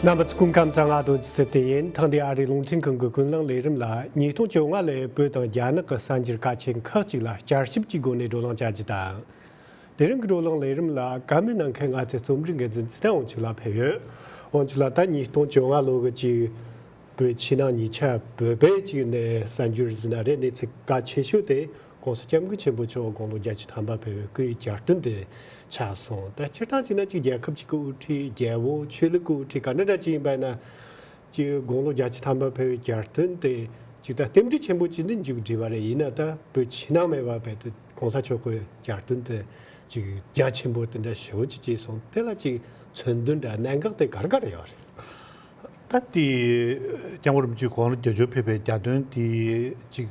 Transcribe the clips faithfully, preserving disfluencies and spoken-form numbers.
རྣམ་པ་ཚོ་སྐུ་ཁམས་བཟང་། ང་རྡོ་རྗེ་ཚེ་བརྟན་ཡིན། ཐེངས་འདིའི་ཨ་རིའི་རླུང་འཕྲིན་ཁང་གི་ཀུན་གླེང་ལས་རིམ་ལ་ཉིས་སྟོང་བཅོ་ལྔ་ལོའི་བོད་དང་རྒྱ་ནག་གི་གསར་འགྱུར་གལ་ཆེན་ཁག་ཅིག་ལ་བསྐྱར་ཞིབ་ཀྱི་སྒོ་ནས་བགྲོ་གླེང་བྱ་རྒྱུ་དང་། དེ་རིང་གི་བགྲོ་གླེང་ལས་རིམ་ལ་བཀའ་མོལ་གནང་མཁན་ང་ཚོའི་རྩོམ་སྒྲིག་འགན་འཛིན་ཚེ་བརྟན་དབང་ཕྱུག་ལགས་ཕེབས་ཡོད། དབང་ཕྱུག་ལགས། ད་ཉིས་སྟོང་བཅོ་ལྔ་ལོ་གི་ཅིག་བོད་ཕྱི་ནང་གཉིས་ཆ་བོད་པའི་ཅིག་ནས་གསར་འགྱུར་ཟེར་ན་རེད། གནས་ཚུལ་གལ་ཆེ་ཤོས་དེ་༸གོང་ས་༸སྐྱབས་མགོན་ཆེན་པོ་མཆོག་དགུང་ལོ་བརྒྱད་ཅུ་ཐམ་པ་ཕེབས་པའི་སྐུའི་གྱ་སྟོན་དེ་ཆགས་སོང་། ད་སྤྱིར་བཏང་བྱས་ན་ཅིག་རྒྱལ་ཁབ་ཅིག་གི་དབུ་ཁྲིད། རྒྱལ་པོ། ཆོས་ལུགས་ཀྱི་དབུ་ཁྲིད་ག་འདྲ་འདྲ་ཅིག་ཡིན་པ་ཡིན་ན། ཅིག་དགུང་ལོ་བརྒྱད་ཅུ་ཐམ་པ་ཕེབས་པའི་གྱ་སྟོན་དེ་ཅིག་ད་རྟེན་འབྲེལ་ཆེན་པོ་ཅིག་འདི་མཇུག་བསྒྲིལ་བ་རེད། ཡིན་ན་ད་བོད་ཕྱི་ནང་མེད་པ་བས་ཏེ་༸གོང་ས་མཆོག་གི་གྱ་སྟོན་དེ་ཅིག་རྒྱ་ཆེན་པོ་དེ་འདྲ་ཞེ་པོ་ཅིག་བྱས་སོང་། དེ་ལ་ཅིག་མཚོན་དོན་འདྲ་གནད་འགག་དེ་ག་རེ་ག་རེ་ཡོད་རེད། ད་དེ་སྐྱབས་མགོན་རིན་པོ་ཆེ་དགུང་ལོ་བརྒྱད་ཅུ་ཕེབས་པའི་གྱ་སྟོན་དེ་ཅིག་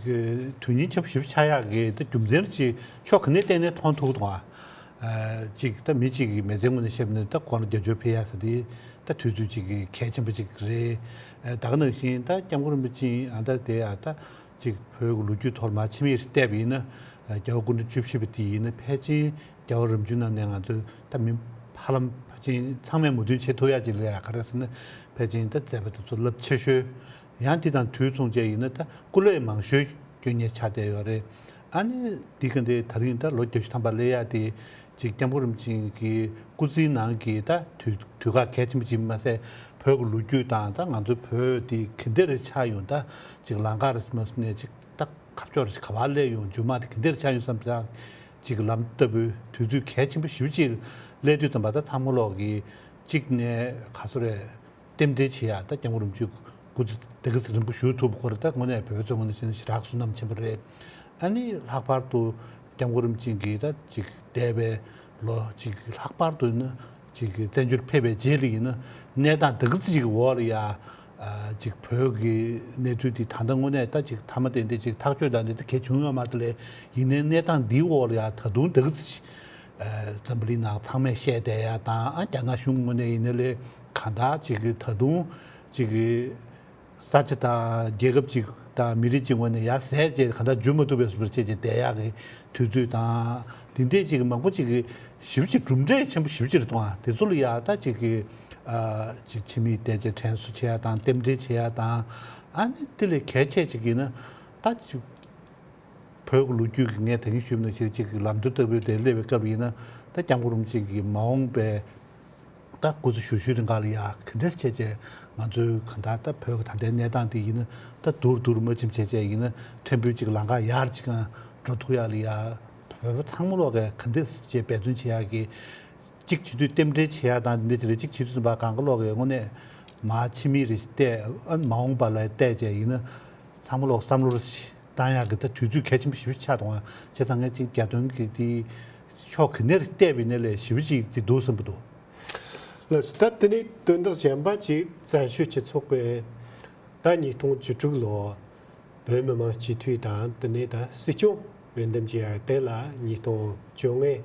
དོན་སྙིང་ཆེན་པོ་ཞེ་པོ་ཆགས་ཡག་གི་ད་རྒྱུ་མཚན་ཅིག་ཕྱོགས་ག་ནས་བལྟས་ནས་མཐོང་ཐུབ་འདུག་ཨ། ཅིག་ད་མི་གཅིག་གི་མི་ཚེའི་ངོས་ནས་བཤད་པ་ན་ད་དགུང་ལོ་བརྒྱད་ཅུ་ཕེབས་ཡག་ཟེར་དེ་ད་དུས་ཚོད་ཅིག་གལ་ཆེན་པོ་ཅིག་རེད། ད་ག་ནང་བཞིན་ད་སྐྱབས་མགོན་རིན་པོ་ཆེ་ཨ་ད་དེ་ཨ་ད་ཅིག་བོད་ཀྱི་ལོ་རྒྱུས་ཐོག་ལ་མར་ཕྱི་མིག་བལྟས་པ་ཡིན་ན། རྒྱལ་བ་སྐུ་ཕྲེང་བཅུ་བཞི་པ་དེ་ཡིན་ན་ཕལ་ཆེར་རྒྱལ་བ་རིམ་བྱོན་ནང་ནས་ང་ཚོས་ད་མི་ཧ་ལམ་ཕལ་ཆེར་ཚང་མས་མོས་མཐུན་བྱེད་ཐུབ་ཡག་ཅིག་ལས་ཡག་ག་རེ་ཟེར་ན། ཕལ་ཆེར་ད་མཛད་པ་དེ་ཚོ་རླབས་ཆེ་ཤོས། ཡང་དེ་དང་དུས་མཚུངས་བཅས་ཡིན་ན་ད་སྐུ་ལས་མང་ཤོས་སྐྱོན་ཉེས་ཆགས་བསྡད་ཡོད་རེད། ཨ་ནི་འདི་ག་འདི་ད་རིང་ད་ལོ་བརྒྱད་ཅུ་ཐམ་པ་སླེབས་ཡག་དེ་ཅིག་སྐྱབས་མགོན་རིན་པོ་ཆེ་གི་སྐུ་ཚེའི་ནང་གི་ད་དུས་དུས་སྐབས་གལ་ཆེན་པོ་ཅིག་མ་ཟད། བོད་ཀྱི་ལོ་རྒྱུས་དང་ད་ང་ཚོའི་བོད་འདི་ག་འདྲ་རེ་ཆགས་ཡོང་། ད་ཅིག་ལམ་ཁ་རེ་མ་སོང་ནས་ཅིག་ད་ཁ་ཕྱོགས་རེ་ག་པར་སླེབས་ཡོང་། མཇུག་མ་དེ་ག་འདྲ་རེ་ཆགས་ཡོང་བསམ་ཙང་། ཅིག་ལམ་ལྟ་བུའི་དུས་ཚོད་གལ་ཆེན་པོ་ཞེ་པོ་ཅིག་སླེབས་དུས་ཙམ་པ། ད་ཚང་མ་ལོག་གི་གཅིག་ནས་ག་ཚོད་རེད། རྟེན་འབྲེལ་བྱེད་ཡག་ད་སྐྱབས་མགོན་རིན་པོ་ཆེ་སྐུ་ཚེ་དེ་ག་ཚོད་རིང་པོ་བཞུགས་ཐུབ་པ་སྐོར་ད་དངོས་གནས་བོད་པའི་ཚོའི་ངོས་ནས་བྱས་ན་ཞེ་དྲག་བསོད་ནམས་ཆེན་པོ་རེད། ཨ་ནི་ལྷག་པར་དུ་སྐྱབས་མགོན་རིན་པོ་ཆེ་གིས་ད་ཅིག་འདས་པའི་ལོ་ཅིག་ལྷག་པར་དུ་ཡིན་ན་ཅིག་བཙན་བྱོལ་ཕེབས་པའི་རྗེས་ལ་ཡིན་ན་གནས་སྟངས་དེ་ག་ཚོད་ཅིག་གི་འོག་ལ་ཡ། ཨ་ཅིག་བོད་ཀྱི་གནས་ཚུལ་འདི་ད་ལྟ་དངོས་གནས་ད་ཅིག་མཐའ་མ་དེ་འདི་ཅིག་ཐག་གཅོད་དང་འདི་ད་གལ་བྱུང་ཡོད་མ་རེད་ལས། ཡིན་ནའི་གནས་སྟངས་འདིའི་འོག་ལ་ཡ་ད་དུང་དེ་ག་ཚོད་ཅིག་ཨ་འཛམ་བུ་གླིང་ནང་ཚང་མས་བཤད་བསྡད་ཡ་དང་། ཨ་རྒྱ་ནག་གཞུང་ངོས་ནས་ཡིན་ནའི་ལས་གང་ལྟར་ཅིག་གི་ད་དུང་ཅིག་གི་ས་ཆ་དང་རྒྱལ་ཁབ་ཅིག་དང་མི་རིགས་ཅིག་ངོས་ནས་ཡར་ཟད་བྱས་གང་ལྟར་འཇུ་མ་ཐུབ་པའི་བཟོ་འདྲ་བྱས་བྱས་བསྡད་ཡག་གི་དུས་ཚོད་དང་། དེ་འདྲས་ཅིག་མང་པོ་ཅིག་གི་ཞེ་པོ་ཅིག་གྲུབ་འབྲས་ཆེན་པོ་ཞེ་པོ་ཅིག་རེད་འདུག་ཨ། དེ་ཚོ་ལ་ཡ་ད་ཅིག་གི་ཨ་ཅིག་ཕྱི་མིག་བལྟས་བྱས་དྲན་གསོ་བྱེད་ཡ་དང་རྟེན་འབྲེལ་བྱེད་ཡ་དང་། ཨ་ནི་དེ་ལས་གལ་ཆེ་ཅིག་ཡིན་ན་ད་ཅིག་བོད་ཀྱི་ལོ་རྒྱུས་ཀྱི་ངས་ད་གིན་ཞུས་པ་ནང་བཞིན་ཅིག་གི་ལམ་བརྡ་ལྟ་བུའི་དེ་སླེབས་པའི་སྐབས་ཡིན་ན། ད་སྐྱབས་མགོན་རིན་པོ་ཆེ་གིས་མ་འོངས་པའི་ད་སྐུ་ཚེ་ཞུ་ཞུའི་རིང་ག་ལ་ཡ་ག་འདྲས་བྱས་བྱས་ང་ཚོའི་གང་ལྟར་ད་བོད་ཀྱི་ད་ལྟའི་གནས་སྟངས་དེ་ཡིན་ན་ད་སྡུག་རུ་སྡུག་རུ་མ་ཕྱིན་བྱས་བྱས་ཡིན་ན་ཕྲན་བུ་ཅིག་ལམ་ཁ་ཡར་ཅིག་གང་འགྲོ་ཐུབ་ཡ་ལ་ཡ། བོད་པ་ཚང་མ་ལོག་གིས་ག་འདྲས་བྱས་འབད་བརྩོན་བྱེད་ཡ་གི། གཅིག་བྱེད་དུས་རྟེན་འབྲེལ་བྱེད་ཡ་དང་འདི་འདྲ་བྱེད་རེད། གཅིག་བྱེད་དུས་ཙམ་པ་གང་ག་ལོག་གི་དངོས་གནས་མར་ཕྱི་མིག་རེ་བལྟས། ཨ་མ་འོངས་པ་ལ་བལྟས་བྱས་ཡིན་ན་ཚང་མ་ལོག་བསམ་བློ་བཏང་ཡག་གི་ད་དུས་ཚོད་གལ་ཆེན་པོ་ཞེ་པོ་ཆགས་འདུག་ཨ། བྱས་ཙང་ངས་ཅིག་གྱ་སྟོན་གྱི་དེ་ཕྱོགས་ག་ནས་བལྟས་པ་ཡིན་ན་ལས་ཞེ་པོ་ཅིག་དེ་འདུག་བསམ་པ་འདུག། ལགས་སོ། ད་དེ་ནས་དོན་དག་གཞན་པ་ཅིག་བཙན་བྱོལ་སྤྱི་ཚོགས་པའི་ད་ཉིས་སྟོང་བཅུ་དྲུག་ལོ་བོད་མི་མང་སྤྱི་འཐུས་དང་དེ་ནས་ད་སྲིད་སྐྱོང་འོས་འདེམས་བྱེད་ཡ་དེ་ལ་ཉིས་སྟོང་བཅོ་ལྔའི་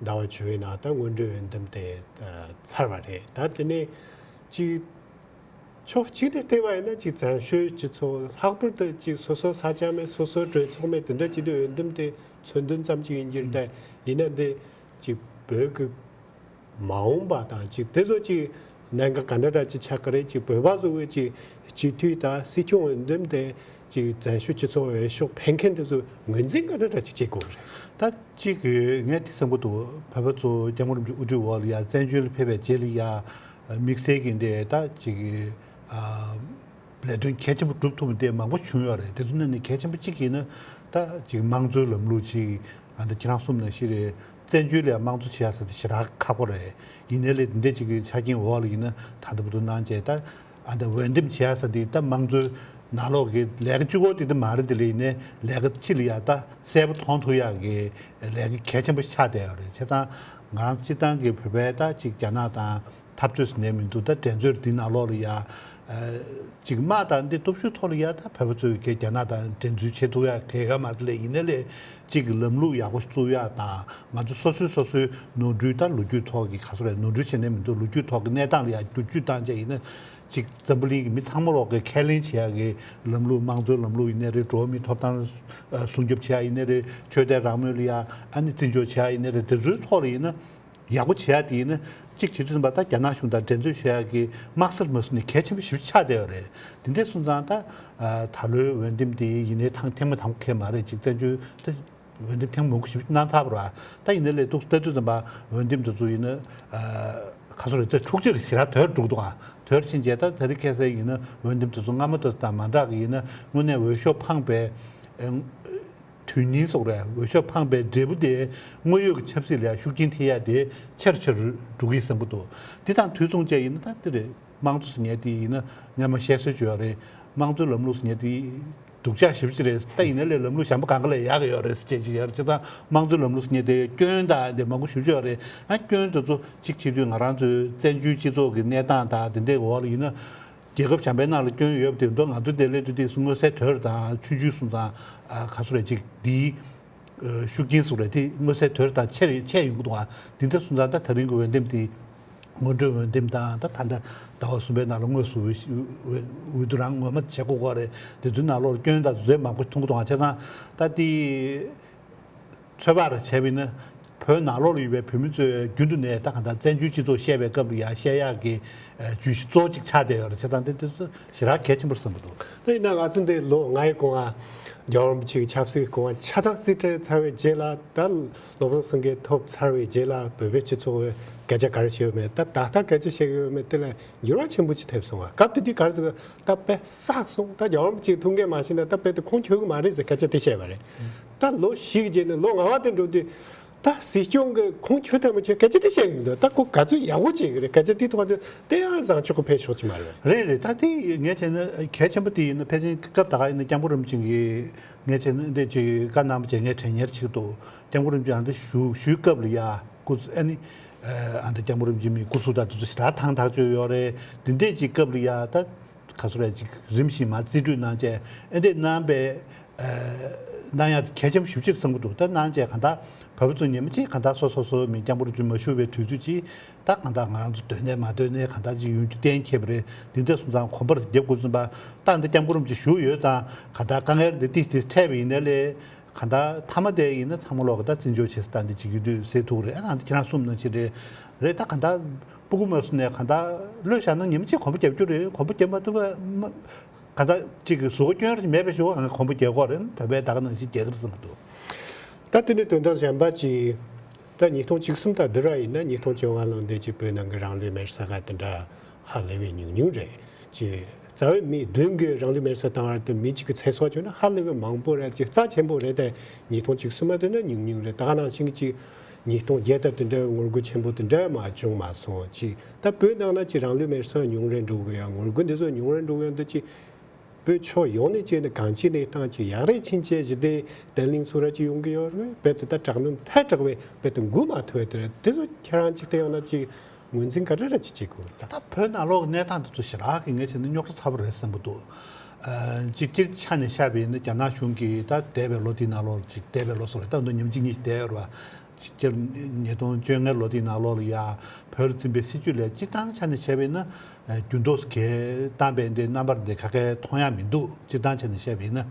ཟླ་བ་བཅུ་པའི་ནང་ད་སྔོན་འགྲོའི་འོས་འདེམས་དེ་ཚར་བ་རེད། ད་དེ་ནས་ཅིག་ཕྱོགས་གཅིག་ནས་བལྟས་པ་ཡིན་ན་ཅིག་བཙན་བྱོལ་སྤྱི་ཚོགས་ལྷག་པར་དུ་ཅིག་སོ་སོ་ས་ཆ་མེད། སོ་སོའི་གྲོས་ཚོགས་མེད། དེ་འདྲ་བྱེད་དུས་འོས་འདེམས་དེ་མཚོན་དོན་ཙམ་ཅིག་ཡིན་གྱི་རེད། ད་ཡིན་ན་འདི་ཅིག་བོད་ཀྱི་མ་འོངས་པ་དང་ཅིག་དེ་ཚོ་ཅིག་གནད་འགག་ག་འདྲ་འདྲ་ཅིག་ཆགས་ཀྱི་རེད། ཅིག་བོད་པ་ཚོ་གི་ཅིག་སྤྱི་འཐུས་དང་སྲིད་སྐྱོང་འོས་འདེམས་དེ་ཅིག་བཙན་བྱོལ་སྤྱི་ཚོགས་འོས་ཤོག་འཕེན་མཁན་དེ་ཚོ་ངོས་འཛིན་ག་འདྲ་འདྲ་ཅིག་བྱེད་དགོས་རེད། ད་ཅིག་ངས་དེ་བསམ་གྱི་འདུག། བོད་པ་ཚོ་སྐྱབས་མགོན་རིན་པོ་ཆེ་དབུ་ཁྲིད་འོག་ལ་ཡ་བཙན་བྱོལ་ཕེབས་པའི་རྗེས་ལ་ཡ་དམིགས་བསལ་གྱི་འདི་ད་ཅིག་ཨ། ལས་དོན་གལ་ཆེན་པོ་སྒྲུབ་ཐུབ་པ་དེ་མང་པོ་བྱུང་ཡོད་རེད། དེ་ཚོ་ནང་ནས་གལ་ཆེན་པོ་གཅིག་ཡིན་ན་ད་ཅིག་དམངས་གཙོའི་ལམ་ལུགས་ཅིག་ཨ་འདི་ཁྱེད་རང་གསུངས་ནང་བཞིན་རེད། བཙན་བྱོལ་ལ་དམངས་གཙོ་བྱེད་ཡ་ཟེར་དེ་ཞེ་དྲག་ཁག་པོ་རེད། ཡིན་ནའི་ལས་འདི་འདྲ་ཅིག་གི་ཆ་རྐྱེན་འོག་ལ་ཡིན་ན་ད་ལྟ་བར་དུ་གནང་བྱས་ད་ཨ་འདི་འོས་འདེམས་བྱེད་ཡ་ཟེར་དེ་ད་དམངས་གཙོའི་ནང་ལོགས་ཀྱི་ལས་ཀ་གཅིག་པོ་དེ་འདི་མ་རེད། དེ་ལས་ཡིན་ནའི་ལས་ཀ་ཕྱི་ལ་ཡ་ད་གསལ་པོ་མཐོང་ཐུབ་ཡ་གི་ལས་ཀ་གལ་ཆེན་པོ་ཆགས་བསྡད་ཡོད་རེད། བྱས་ཙང་ང་རང་སྤྱིར་བཏང་གི་བོད་པའི་ད་ཅིག་རྒྱ་ནག་དང་འཐབ་རྩོད་ཟེར་ནས་མི་འདུག། ད་འགྲན་རྩོད་འདི་ནང་ལོགས་ལ་ཡ། ཨ་ཅིག་དམག་དང་འདི་སྟོབས་ཤུགས་ཐོག་ལ་ཡ་ད་བོད་པ་ཚོས་གས་རྒྱ་ནག་དང་འགྲན་རྩོད་བྱེད་ཐུབ་ཡ་གས་ཡོད་མ་རེད་ལས། ཡིན་ནའི་ལས་ཅིག་ལམ་ལུགས་ཡག་པོ་བཙུགས་ཡ་དང་ང་ཚོ་སོ་སོས་སོ་སོའི་ནོར་འཁྲུལ་ད་ལོ་རྒྱུས་ཐོག་གི་ག་ཚོད་རེད། ནོར་འཁྲུལ་བྱས་ནས་མི་འདུག། ལོ་རྒྱུས་ཐོག་གི་གནས་སྟངས་ལ་ཡ་བསྒྱུར་བཅོས་བཏང་བྱས་ཡིན་ན་ཅིག་འཛམ་བུ་གླིང་གི་མི་ཚང་མ་ལོག་གི་ཁས་ལེན་བྱེད་ཡ་གི་ལམ་ལུགས། དམངས་གཙོའི་ལམ་ལུགས་ཡིན་ནའི་རེད། འགྲོ་བ་མིའི་ཐོབ་ཐང་སྲུང་སྐྱོབ་བྱེད་ཡ་ཡིན་ནའི་རེད། ཆོས་དད་རང་མོས་ལ་ཡ་ཨ་ནི་བརྩི་འཇོག་བྱེད་ཡ་ཡིན་ནའི་རེད། དེ་ཚོའི་ཐོག་ལ་ཡིན་ན། ཡག་པོ་བྱེད་ཡ་དེ་ཡིན་ན་ གཅིག་བྱེད་དུས་ཙམ་པ་ད་རྒྱ་ནག་གཞུང་དང་འགྲན་རྩོད་བྱེད་ཡག་གི་དམག་སར་མ་སོང་ནས་གལ་ཆེན་པོ་ཞེ་པོ་ཆགས་བསྡད་ཡོད་རེད། དེ་འདྲ་སོང་ཙང་ད་ད་ལོའི་འོས་འདེམས་དེ་ཡིན་ནའི་ཐེངས་ཐེངས་མ་དང་པོ་ཁེལ་མ་རེད། ཅིག་བཙན་བྱོལ་ད་འོས་འདེམས་ཐེངས་མང་པོ་ཞེ་པོ་གནང་ཚར་བ་རེད། ད་ཡིན་ནའི་ལས་འདུག་ལྟ་དུས་ཙམ་པ་འོས་འདེམས་དེ་ཚོ་ཡིན་ན་ག་ཚོད་རེད། ད་འཁྲུག་ཆ་རེ་ཞེ་དྲག་དོད་འགྲོ་གི་འདུག་ཨ། དོད་ཕྱིན་རྗེས་ད་དེ་རིང་ཁ་སང་ཡིན་ན་འོས་འདེམས་དེ་ཚོ་སྔ་མ་དེ་དང་མ་འདྲ་གི་ཡིན་ན་དངོས་གནས་འོས་ཤོག་འཕངས་པའི་དོན་སྙིང་སོགས་རེད། འོས་ཤོག་འཕངས་པའི་འབྲས་བུ་དེ་དངོས་ཡོད་ཀྱི་ཆབ་སྲིད་ལ་ཤུགས་རྐྱེན་ཐེབས་ཡ་དེ་ཆེ་རུ་ཆེ་རུ་འགྲོ་གི་བསམ་གྱི་འདུག་དེ་དང་དུས་མཚུངས་བཅས་ཡིན་ན་ད་དེ་རེད། དམངས་གཙོ་ཟེར་མཁན་དེ་ཡིན་ན་སྔ་མ་བཤད་སྲོལ་ཅིག་ཡོད་རེད། དམངས་གཙོའི་ལམ་ལུགས་ཟེར་མཁན་དེ་སྡུག་ཅག་ཞེ་པོ་ཅིག་རེད། ད་ཡིན་ན་ལས་ལམ་ལུགས་གཞན་པ་གང་ག་ལས་ཡག་གི་ཡོད་རེད་ཟེར་བྱས་ཅིག་ཡོད་རེད། བྱས་ཙང་དམངས་གཙོའི་ལམ་ལུགས་ཟེར་མཁན་དེ་སྐྱོན་དང་དེ་མང་པོ་ཞེ་པོ་ཅིག་ཡོད་རེད། ཨ་སྐྱོན་དེ་ཚོ་གཅིག་བྱེད་དུས་ང་རང་ཚོའི་བཙན་བྱོལ་སྤྱི་ཚོགས་ཀྱི་གནས་སྟངས་དང་དེ་འདྲའི་འོག་ལ་ཡིན་ན། རྒྱལ་ཁབ་གཞན་པའི་ནང་ལ་སྐྱོན་ཡོད་པ་དེ་མདོར་ང་ཚོ་དེ་སླེབས་དུས་དེ་མངོན་གསལ་དོད་དང་ཆུང་ཆུང་སོང་ཙང་ཨ་ག་ཚོད་རེད་ཅིག་འདིའི་ཤུགས་རྐྱེན་སོགས་རེད། དེ་མངོན་གསལ་དོད་དང་ཆེ་རེ་ཆེ་ཡོང་གི་འདུག་ཨ། འདི་འདྲ་སོང་ཙང་ད་ད་རིང་གི་འོས་འདེམས་དེ་སྔོན་འགྲོའི་འོས་འདེམས་དང་ད་ད་ལྟ་ཟླ་བ་གསུམ་པའི་ནང་ལ་དངོས་སུ་འོས་འོས་འོས་བསྡུ་རང་ངོ་མ་བྱེད་དགོས་ཀྱི་རེད། དེ་ཚོའི་ནང་ལོགས་སྐྱོན་དང་རྫུན་མང་པོ་མཐོང་གི་འདུག་ཨ། བྱས་ཙང་ད་དེ། ཚོད་དཔག་རེ་བྱས་པ་ཡིན་ན། བོད་ནང་ལོགས་ལ་ཡོད་པའི་བོད་མི་ཚོས་རྒྱུན་དུ་ནས་ད་གང་ལྟར་བཙན་བྱོལ་སྤྱི་ཚོགས་བཤད་པའི་སྐབས་ལ་ཡང་བཤད་ཡག་གི་ཨ་བརྗོད་གཞི་གཙོ་བོ་གཅིག་ཆགས་བསྡད་ཡོད་རེད། བྱས་ཙང་དེ་དེ་ཚོ་ཞེ་དྲག་གལ་ཆེན་པོ་རེད་བསམ་གྱི་འདུག་དེ་ཡིན་ན་ང་ཚོ་འདི་ལོ་ལྔའི་གོང་ང་རྒྱལ་བ་རིན་པོ་ཆེ་གི་ཆབ་སྲིད་གོང་ང་ཆ་ཚང་རྩིས་སྤྲད་ཚར་བའི་རྗེས་ལ། ད་བློ་བཟང་སེང་གེ་ཐོབ་ཚར་བའི་རྗེས་ལ་བོད་པའི་སྤྱི་ཚོགས་སྐད་ཆ་ག་རེ་བཤད་ཡོད་མེད། ད་ད་ལྟ་སྐད་ཆ་བཤད་ཀྱི་ཡོད་མེད་དེ་ལ་འགྱུར་བ་ཆེན་པོ་ཅིག་ཐེབས་སོང་བ། སྐབས་དེ་དུས་ག་རེ་ཟེར། ད་དཔེ་བསགས་སོང་། ད་རྒྱལ་བ་རིན་པོ་ཆེ་ཐུགས་འགན་མ་བཞེས་ན་ད་དཔེ་དེ་ཁུངས་འཁྱོལ་གི་མ་རེད་ཟེར་སྐད་ཆ་དེ་བཤད་པ་རེད། ད་ལོ་བཞི་གི་རྗེས་ནས་ལོ་ལྔ་པ་དེ་འགྲོ་དུས་ད་སྲིད་སྐྱོང་གི་ཁུངས་འཁྱོལ་དང་མི་འཁྱོལ་སྐད་ཆ་དེ་བཤད་གི་འདུག་ད་ཁོ་ག་ཚོད་ཡག་པོ་བྱེད་གི་རེད། སྐད་ཆ་དེ་ཐོག་དུས་དེ་ཡང་བཟང་ཕྱོགས་གི་ཕན་ཕྱོགས་ཅིག་མ་རེད། རེད་རེད། ད་དེ་ངས་བྱས་ན་གལ་ཆེན་པོ་དེ་ཡིན་ན། ཕལ་ཆེར་སྐབས་ད་ག་ཡིན་ན་སྐྱབས་མགོན་རིན་པོ་ཆེ་གིས་ངས་བྱས་ན་འདི་ཅིག་བཀའ་གནང་བ་བྱས་ངས་དྲན་ཉེར་ཅིག་འདུག་སྐྱབས་མགོན་རིན་པོ་ཆེ་ཨ་འདི་བཞུགས་བཞུགས་སྐབས་ལ་ཡ་སྐུ་ཨ་ནི་ཨ་འདི་སྐྱབས་མགོན་རིན་པོ་ཆེ་མི་སྐུ་གཟུགས་དང་དེ་ཚོ་ཞེ་དྲག་ཐང་ཐག་ཆོད་ཡོད་རེད། འདི་འདྲས་ཅིག་སྐབས་ལ་ཡ་ད་ག་ཚོད་རེད་ཅིག་རིམ་བཞིན་མར་རྩིས་སྤྲོད་གནང་བྱས་ཨ་འདི་གནང་པའི་གནང་ཡག་གལ་ཆེན་པོ་ཞེ་པོ་ཅིག་བསམ་གྱི་འདུག་ད་གནང་བྱས་གང་ལྟར་བོད་པ་ཚོ་ཉི་མ་གཅིག་གང་ལྟར་སོ་སོ་སོ་མི་སྐྱབས་མགོན་རིན་པོ་ཆེ་མ་བཞུགས་པའི་དུས་ཚོད་ཅིག་ད་གང་ལྟར་ང་རང་ཚོ་འདོད་ནས་མ་འདོད་ནས་གང་ལྟར་ཅིག་ཡོང་རྒྱུ་གཏན་འཁེལ་བ་རེད། འདི་འདྲ་སོང་ཙང་གོམ་པ་རྒྱབ་དགོས་ཙམ་པ། ད་འདི་སྐྱབས་མགོན་རིན་པོ་ཆེ་བཞུགས་ཡོད་ཙང་གང་ལྟར་དཀའ་ངལ་འདི་ཏིག་ཏིག་འཕྲད་པ་ཡིན་ནའི་ལས། གང་ལྟར་མཐའ་མ་དེ་ཡིན་ན་ཚང་མ་ལོག་གི་ད་བརྩི་འཇོག་བྱེད་ས་ད་འདི་ཅིག་ཡོད་དུས་ཟེར་ཐུག་རེད། ཨ་ནང་འདི་ཁྱེད་རང་གསུངས་ནང་བཞིན་རེད། རེད། ད་གང་ལྟར་སྤུ་གུ་མ་བཟོ་ནས་གང་ལྟར་བློས་བཞག་ན་ཉི་མ་གཅིག་གོམ་པ་རྒྱབ་རྒྱུ་རེད། གོམ་པ་རྒྱབ་མ་ཐུབ་པ་མ་གང་ལྟར་ཅིག་གི་གཟུགས་པོ་སྐྱོན་རེ་མེད་པའི་ཞོར་ང་གོམ་པ་རྒྱག་གི་རེད། བོད་པའི་ད་ག་ནང་བཞིན་རྒྱག་གི་རེད་བསམ་གྱི་འདུག་ད་དེ་ནས་དོན་དག་གཞན་པ་ཅིག་ད་ཉིས་སྟོང་བཅུ་གསུམ་ད་འདི་ར་ཡིན་ན་ཉིས་སྟོང་བཅོ་ལྔ་ལོ་འདི་ཅིག་བོད་ནང་གི་རང་ལུས་མེར་སྲེག་ག་དེ་འདྲ་ཧ་ལས་པའི་ཉུང་ཉུང་རེད། ཅིག་རྩ་བའི་མི་བདུན་གྱི་རང་ལུས་མེར་སྲེག་བཏང་བ་དེ་མི་གཅིག་གི་ཚེ་སྲོག་བྱུང་ན་ཧ་ལས་པའི་མང་པོ་རེད། ཅིག་རྩ་ཆེན་པོ་རེད་དེ། ཉིས་སྟོང་བཅུ་གསུམ་མ་དེ་ནི་ཉུང་ཉུང་རེད། ད་ག་ནང་བཞིན་གྱི་ཅིག་ཉིས་སྟོང་བརྒྱད་ད་དེ་འདྲའི་ངོ་རྒོལ་ཆེན་པོ་དེ་འདྲ་མ་བྱུང་མ་སོང་། ཅིག་ད་བོད་ནང་ན་ཅིག་རང་ལུས་མེར་སྲེག་ཉུང་རུ་འགྲོ་གི་ཡོད། ངོ་རྒོལ་འདི་ཚོ་ཉུང་རུ་འགྲོ་གི་ཡོད་འདི་ཅིག་བོད་ཕྱོགས་ཡོངས་ནས་བྱས་ནས་གང་ཅིའི་གནས་སྟངས་ཅིག་ཡག་རེད་ཕྱིན་ཆད་ཞི་བདེ་བརྟན་ལྷིང་སུ་ར་ཅིག་ཡོང་གི་ཡོད་རེད། བོད་དེ་ད་དྲག་གནོན་ཐལ་དྲགས་པའི་བོད་དེ་འགུལ་མ་ཐུབ་པ་དེ་རེད། དེ་ཚོ་ཁྱེད་རང་ཅིག་དེ་ཡང་ན་ཅིག་ངོས་འཛིན་ག་འདྲ་ར་ཅིག་བྱེད་དགོས་ད། ད་བོད་ནང་ལོགས་གནས་སྟངས་དེ་ཚོ་ཞེ་དྲག་གི་ངས་བྱས་ན་རྙོག་དྲ་ཚ་པོ་རེད་བསམ་གྱི་འདུག་ཨ་གཅིག་སྤྱིར་ཆ་ནས་བཤད་པ་ཡིན་ན་རྒྱ་ནག་གཞུང་གིས་ད་འདས་པའི་ལོ་དེའི་ནང་ལོགས་ཅིག་འདས་པའི་ལོ་སོགས་རེད། ད་འདི་ཉིན་གཅིག་གཉིས་ཤིག་འདས་ཡོད་རེད་བ། སྤྱིར་ཉིས་སྟོང་བཅོ་ལྔ་ལོ་དེའི་ནང་ལོགས་ལ་ཡ་བོད་ལ་འཛིན་པའི་སྲིད་བྱུས་ལ་སྤྱིར་བཏང་ཆ་ནས་བཤད་པ་ཡིན་ན་འགྱུར་ལྡོག་གང་བཏང་པའི་འདི་རྣམ་པ་འདི་ག་གེ་མཐོང་ཡ་མི་འདུག་སྤྱིར་བཏང་ཆ་ནས་བཤད་པ་ཡིན་ན།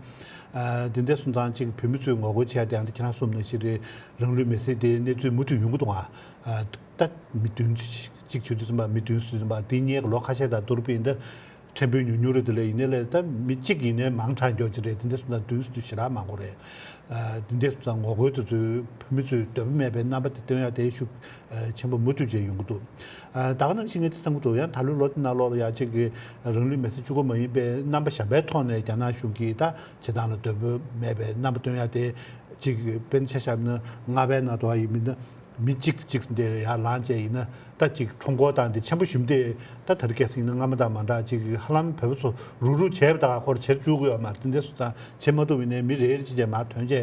ཨ་འདི་འདྲ་སོང་ཙང་གཅིག་བོད་མི་ཚོས་ངོ་རྒོལ་བྱེད་ཡ་དེ་ཡང་འདི་ཁྱེད་རང་གསུངས་ནང་བཞིན་རེད། རང་ལུས་མེར་སྲེག་དེའི་གནས་ཚུལ་མུ་མཐུད་ཡོང་གི་འདུག་ཨ་ད་མི་བདུན་ཅིག་བྱེད་དུས་ཙམ་པ་མི་བདུན་ཟེར་དུས་ཙམ་པ་དེ་སྔའི་ལོ་ཁ་ཤས་དང་བསྡུར་བ་ཡིན་ན་ཕྲན་བུ་ཉུང་ཉུང་རེད། དེ་ལས་ཡིན་ནའི་ལས་ད་མི་གཅིག་ཡིན་ནའི་མང་དྲགས་མགྱོགས་ཅིག་རེད། དེ་འདྲ་སོང་ཙང་བདུན་ཟེར་དུས་ཞེ་དྲག་མང་པོ་རེད། ཨ་དེ་འདྲ་སོང་ཙང་ངོ་རྒོལ་དེ་ཚོའི་བོད་མི་ཚོས་འདོད་པ་མེད་པའི་རྣམ་པ་དེ་སྟོན་ཡ་དེ་ཤུགས་ཆེན་པོ་མུ་མཐུད་བྱས་ཡོང་གི་འདུག་ཨ་ད་ག་ནང་བཞིན་ངས་དེ་བསམ་གྱི་འདུག་ཡང་ད་ལོའི་ལོ་དེ་ནང་ལོགས་ལ་ཡ་གཅིག་གི་རང་ལུས་མེར་སྲེག་གཅིག་པོ་མ་ཡིན་པའི་རྣམ་པ་གཞན་པའི་ཐོག་ནས་རྒྱ་ནག་གཞུང་གིས་ད་བྱེད་སྟངས་ལ་འདོད་པ་མེད་པའི་རྣམ་པ་སྟོན་ཡ་དེ་གཅིག་དཔེར་ན་ཆ་བཞག་ན་རྔ་པའི་ནང་དུ་ཡིན་མིན་ན། མི་གཅིག་དང་གཅིག་འདིར་ཡར་ལངས་བྱས་ཡིན་ན་ད་ཅིག་ཁྲོམ་སྐོར་དང་འདི་ཆེན་པོ་ཞིག་འདི་ད་དེ་རིང་ཁ་སང་ཡིན་ན་སྔ་མ་དང་མ་འདྲ་ཅིག་ཧ་ལམ་བོད་པ་ཚོ་རུག་རུག་བྱས་པ་ད་ག་ཁོར་བྱེད་བཅུག་གི་ཡོད་མ་རེད། དེ་འདྲ་སོང་ཙང་བྱེད་མ་ཐུབ་པ་ཡིན་ནའི་མི་རེ་རེ་ཅིག་བྱས་མར་ཐོན་བྱས་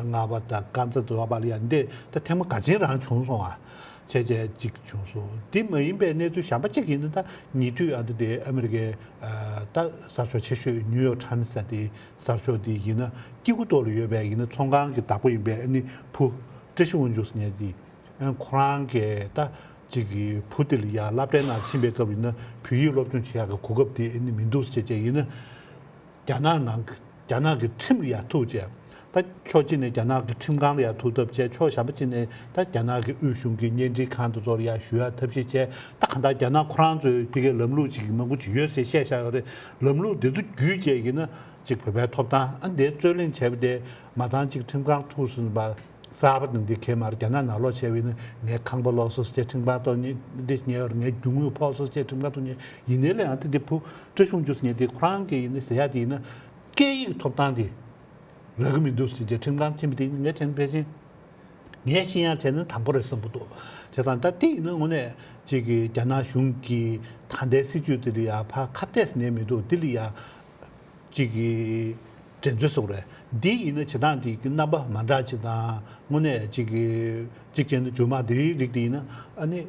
རྔ་པ་དང་དཀར་མཛེས་དུ་བ་པ་ལ་ཡ་འདི་ད་ཐེངས་མ་འགའ་ཅན་རང་བྱུང་སོང་ཨ། བྱས་བྱས་ཅིག་བྱུང་སོང་། འདི་མ་ཡིན་པའི་གནས་ཚུལ་གཞན་པ་གཅིག་ཡིན་ན་ད་ཉེ་དུས་ཨ་འདི་དེ་ཨ་མི་རི་ཀའི་ད་གསར་ཤོག་ཆེ་ཤོས་ནིའུ་ཡོག་ཊའིམ་ཟེར་དེ་གསར་ཤོག་འདི་ཡིན་ན་སྐྱེ་རྒུ་མདོ་ལ་ཡོད་པའི་ཡིན་ན་ཚོང་ཁང་གི་བདག་པོ་ཡིན་པའི་ཨ་ནི་བུ་བཀྲ་ཤིས་དབང་ཕྱུག་ཟེར་མཁན་དེ། ཁོ་རང་གིས་ད་ཅིག་གི་བུ་དེ་ལ་ཡ་སློབ་གྲྭའི་ནང་ཕྱིན་པའི་སྐབས་ཡིན་ན་བོད་ཡིག་སློབ་སྦྱོང་བྱེད་ཡག་གི་གོ་སྐབས་དེ་ཨ་ནི་མི་འདུག་ཟེར་བྱས་ཡིན་ན། རྒྱ་ནག་ནང་གི་རྒྱ་ནག་གི་ཁྲིམས་ལ་ཡ་ཐུག་བྱས། ད་ཕྱོགས་གཅིག་ནས་རྒྱ་ནག་གི་ཁྲིམས་ཁང་ལ་ཡར་ཐུག་ཐབས་བྱས། ཕྱོགས་གཞན་པ་གཅིག་ནས་ད་རྒྱ་ནག་གི་དབུས་གཞུང་གི་བརྙན་འཕྲིན་ཁང་དེ་ཚོར་ཡར་ཞུ་ཡག་ཐབས་ཤེས་བྱས། ད་གང་ལྟར་རྒྱ་ནག་ཁོ་རང་ཚོའི་ཕ་གིའི་ལམ་ལུགས་ཅིག་མང་པོ་ཅིག་ཡོད་ཟེར་བཤད་བཞག་ཡོད་རེད། ལམ་ལུགས་འདི་ཚོ་བརྒྱུད་བྱས་ཡིན་ན་ཅིག་བོད་པའི་ཐོབ་ཐང་ཨ་འདིའི་རྩོད་གླེང་བྱས་པ་དེ་མ་ཚང་ཅིག་ཁྲིམས་ཁང་ཐུག་སོང་བ། གསར་པ་དང་འདི་གས་མར་རྒྱ་ནག་ནང་ལོགས་བྱས་པ་ཡིན་ན་ངའི་ཁང་པ་ལོག་སོང་ཟེར་ཁྲིམས་ཁང་ཐོག་ཉེ་འདི་ཉེ་བར་ངའི་རྒྱུ་དངོས་ཕོག་སོང་ཟེར་ཁྲིམས་ཁང་ཐོག་ཉེ་ཡིན་ནའི་ལས་ཨ་འདི་འདི་བུ་བཀྲ་ཤུང་ཅུས་ཉེ་འདི་ཁོ་རང་གི་ཡིན་ན་ཟེར་ཡག་འདི་ཡིན་ན་སྐད་ཡིག་ཐོབ་ཐང་འདི་རག་གི་མི་འདུག་ཟེར་ཁྲིམས་ཁང་ཕྱིན་པ་དེ་ཡིན་ན་ངས་བྱས་ན་ཕལ་ཆེར་ངས་ཤེས་ཡག་བྱས་ན་དང་པོ་རེད་བསམ་གི་འདུག་བྱས་ཙང་ད་དེ་ཡིན་ན་དངོས་གནས་ཅིག་གི་རྒྱ་ནག་གཞུང་གི་ད་ལྟའི་སྲིད་བྱུས་དེ་ལ་ཡ་ཕར་ཁ་གཏད་ཟེར་ནས་མི་འདུག་འདི་ལ་ཡ། ཅིག་གི་འགྲན་རྩོད་སོགས་རེད། འདི་ཡིན་ན་བྱེད་སྟངས་དེ་གི་རྣམ་པ་མ་འདྲ་ཅིག་དང་དངོས་གནས་ཅིག་གི་གཅིག་བྱས་ན་རྒྱུ་མ་འདིའི་རིགས་དེ་ཡིན་ན་ཨ་ནི་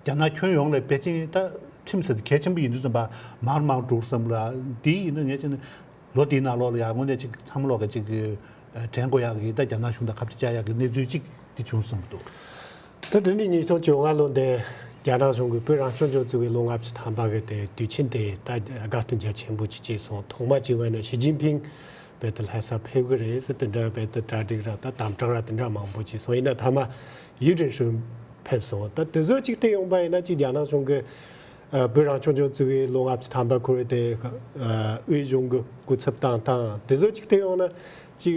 རྒྱ་ནག་ཁྱོན་ཡོངས་ལ་ཕལ་ཆེར་ད་ཁྲིམས་ཟེར་དེ་གལ་ཆེན་པོ་ཡིན་དུས་ཙམ་པ་མར་མར་འགྲོ་བསམ་ལ། འདི་ཡིན་ན་ངས་བྱས་ན་ལོ་འདིའི་ནང་ལོགས་ལ་ཡང་དངོས་གནས་ཅིག་ཚང་མ་ལོག་གི་ཅིག་གི་དྲན་དགོས་ཡག་གི་ད་རྒྱ་ནག་གཞུང་དང་ཁ་གཏད་བཅག་ཡག་གི་གནས་ཚུལ་ཅིག་དེ་བྱུང་སོང་འདུག་ད་དེ་ནི་ཉིས་སྟོང་བཅོ་ལྔ་ལོ་འདི་རྒྱ་ནག་གཞུང་གིས་བོད་རང་སྐྱོང་ལྗོངས་བཙུགས་པའི་ལོ་ལྔ་བཅུ་ཐམ་པ་གི་དེ་དུས་ཆེན་དེ་ད་དགའ་སྟོན་རྒྱ་ཆེན་པོ་ཅིག་བྱས་སོང་། ཐོག་མ་ཅིག་བས་ན་ཞི་ཅིན་ཕིང་རྦད་དེ་ལྷ་ས་ཕེབས་གི་རེད་ཟེར་དེ་འདྲ་རྦད་དེ་གྲ་སྒྲིག་ར་ད་དམ་དྲག་ར་དེ་འདྲ་མང་པོ་བྱས་སོང་། ཡིན་ན་མཐའ་མ་ཡུས་ཀྲིན་ཧྲིན་ཕེབས་སོང་། ད་དེ་ཚོ་ཅིག་བལྟས་ཡོང་པ་ཡིན་ན་ཅིག་རྒྱ་ནག་གཞུང་གི་ཨ་བོད་རང་སྐྱོང་ལྗོངས་བཙུགས་པའི་ལོ་ལྔ་བཅུ་ཐམ་པ་འཁོར་བའི་དེ་ཨ་དབུས་གཞུང་གི་སྐུ་ཚབ་བཏང་སྟངས་དེ་ཚོ་ཅིག་བལྟས་ཡོང་ན་ཅིག་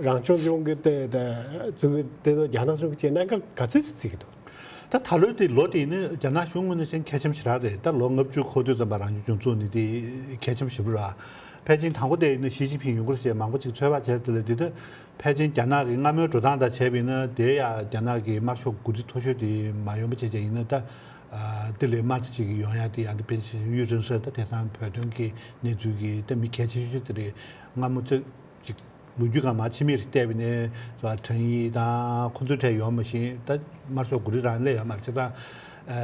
རང་སྐྱོང་ལྗོངས་ཀྱི་དེ་དེ་བཙུགས་དེ་ཚོ་རྒྱ་ནག་གཞུང་གི་གནད་འགག་ག་ཚོད་ཅིག་བརྩི་གི་འདུག་ད་ད་ལོའི་དེ་ལོ་དེ་ནི་རྒྱ་ནག་གཞུང་ངོས་ནས་བྱས་ན་གལ་ཆེན་པོ་ཞེ་དྲག་རེད། ད་ལོ་ལྔ་བཅུ་འཁོར་དུས་ཙམ་པ་རང་སྐྱོང་ལྗོངས་བཙུགས་ནི་དེ་གལ་ཆེན་པོ་ཞེ་པོ་རེད། ཕལ་ཆེར་དང་པོ་དེ་ནི་ཞི་ཅིན་ཕིང་ཡོང་གི་རེད་ཅེས་མང་པོ་ཅིག་ཚོད་དཔག་བྱས་དེ་ལ་འདི་ལྟ་ཕལ་ཆེར་རྒྱ་ནག་གི་སྔ་མོའི་འགྲོ་སྟངས་དང་བྱས་པ་ཡིན་ན་དེ་ཡང་རྒྱ་ནག་གི་དམར་ཤོག་འགོ་ཁྲིད་མཐོ་ཤོས་དེ་མ་ཡོང་པ་བྱས་བྱས་ཡིན་ན་ད་ཨ་དེ་ལས་དམའ་ཚིག་ཅིག་ཡོང་ཡ་དེ་ཡང་དེ་ཕལ་ཆེར་ཡུས་ཀྲིན་ཧྲིན་ད་དེང་སང་བོད་དོན་གྱི་གནས་ཚུལ་གྱི་ད་མི་གལ་ཆེ་ཤོས་དེ་རེད། སྔ་མོ་ཚོད་ཅིག་ལོ་རྒྱུས་སྒང་མ་ཕྱི་མིག་རེ་བལྟས་པ་ཡིན་ན་ཀྲང་དབྱི་དང་ཁོ་ཚོའི་གྲས་ཡོད་མ་ཤེས། ད་དམར་ཤོག་འགོ་ཁྲིད་རང་སླེབས་ཡོད་མ་རེད། བྱས་ཙང་ཨ་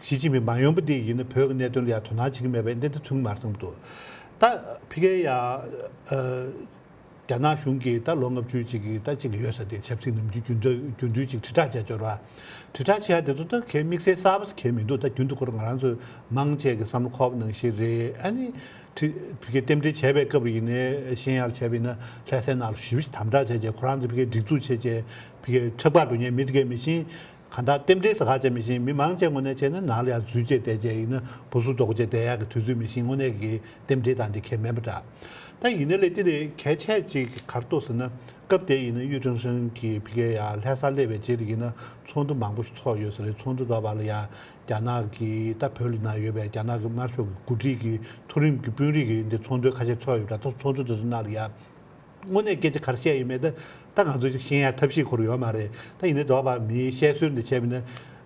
ཞི་ཅིན་ཕིང་མ་ཡོང་པ་དེ་ཡིན་ན་བོད་ཀྱི་གནད་དོན་ལ་ཡང་དོ་སྣང་བྱེད་ཀྱི་མེད་པ་འདི་འདྲ་མཚོན་གྱི་མ་རེད་བསམ་གྱི་འདུག་ད་ཕ་གིར་ཡ་ཨ་རྒྱ་ནག་གཞུང་གིས་ད་ལོ་ལྔ་བཅུ་ཅིག་གི་ད་ཅིག་ཡོད་ས་དེ་ཆབ་སྲིད་ནམ་རྒྱུན་རྒྱུན་མཐུད་རྒྱུན་མཐུད་ཅིག་དྲིལ་བསྒྲགས་བྱས་འབྱོར་བ། དྲིལ་བསྒྲགས་བྱེད་ཡ་དེ་ཚོ་ད་གའི་དམིགས་བསལ་གསར་པ་གའི་མི་འདུག་ད་རྒྱུན་དུ་ཁོ་རང་ང་རང་ཚོས་མང་ཆེ་གི་བསམ་བློ་འཁོར་བ་ནང་བཞིན་རེད། ཨ་ནི་ཁྲི་ཕ་གིར་རྟེན་འབྲེལ་བྱས་པའི་སྐབས་ཡིན་ནའི་ཤེས་ཡག་བྱས་པ་ཡིན་ན་ལྷ་སའི་ནང་ལ་ཞེ་པོ་ཅིག་དམ་དྲག་བྱས་བྱས་ཁོ་རང་ཚོ་ཕ་གིར་སྒྲིག་འཛུགས་བྱས་བྱས་ཕ་གིར་ཁྲག་པ་འགྲོ་མཁན་མི་དེ་གའི་མི་ཤེས། གང་ལྟར་རྟེན་འབྲེལ་ཟེར་ག་བྱས་མི་ཤེས། མི་མང་ཆེ་ངོས་ནས་བྱས་ན་ནང་ལ་ཡར་འཛུལ་བྱས་བསྡད་བྱས་ཡིན་ན་བུ་སུ་རྡོག་བྱས་བསྡད་ཡག་གི་དུས་ཚོད་མི་ཤེས། དངོས་གནས་ཀྱི་རྟེན་འབྲེལ་དང་དེ་གའི་མེད་པ་འདྲ། ད་ཡིན་ནའི་ལས་དེ་ལས་གལ་ཆེ་ཅིག་ག་རེ་འདུག་ཟེར་ན་སྐབས་དེ་ཡིན་ན་ཡུས་ཀྲིན་ཧྲིན་གྱིས་ཕ་གིར་ཡར་ལྷ་ས་སླེབས་པའི་རྗེས་ལ་ཡིན་ན་ཚོགས་འདུ་མང་པོ་ཞིག་ཚོགས་ཡོད་ས་རེད། ཚོགས་འདུ་དེ་བར་ལ་ཡ་རྒྱ་ནག་གི་ད་བོད་ལ་ནང་ཡོད་པའི་རྒྱ་ནག་གི་དམར་ཤོག་གི་འགོ་ཁྲིད་ཀྱི་མཐོ་རིམ་གྱི་དཔོན་རིགས་ཀྱི་འདི་ཚོགས་འདུ་ཁ་ཤས་ཚོགས་ཡོད་པ་འདྲ། ད་ཚོགས་འདུ་དེ་ཚོ་ནང་ལ་ཡ་དངོས་གནས་སྐད་ཆ་ག་རེ་བཤད་ཡོད་མེད་ད་ད་ང་ཚོས་ཤེས་ཡ་ཐབས་ཤེས་ཁོ་རང་ཡོད་མ་རེད། ད་ཡིན་ནའི་དེ་བར་མིའི་བཤད་སྲོལ་འདི་བྱས་པ་ཡིན་ན་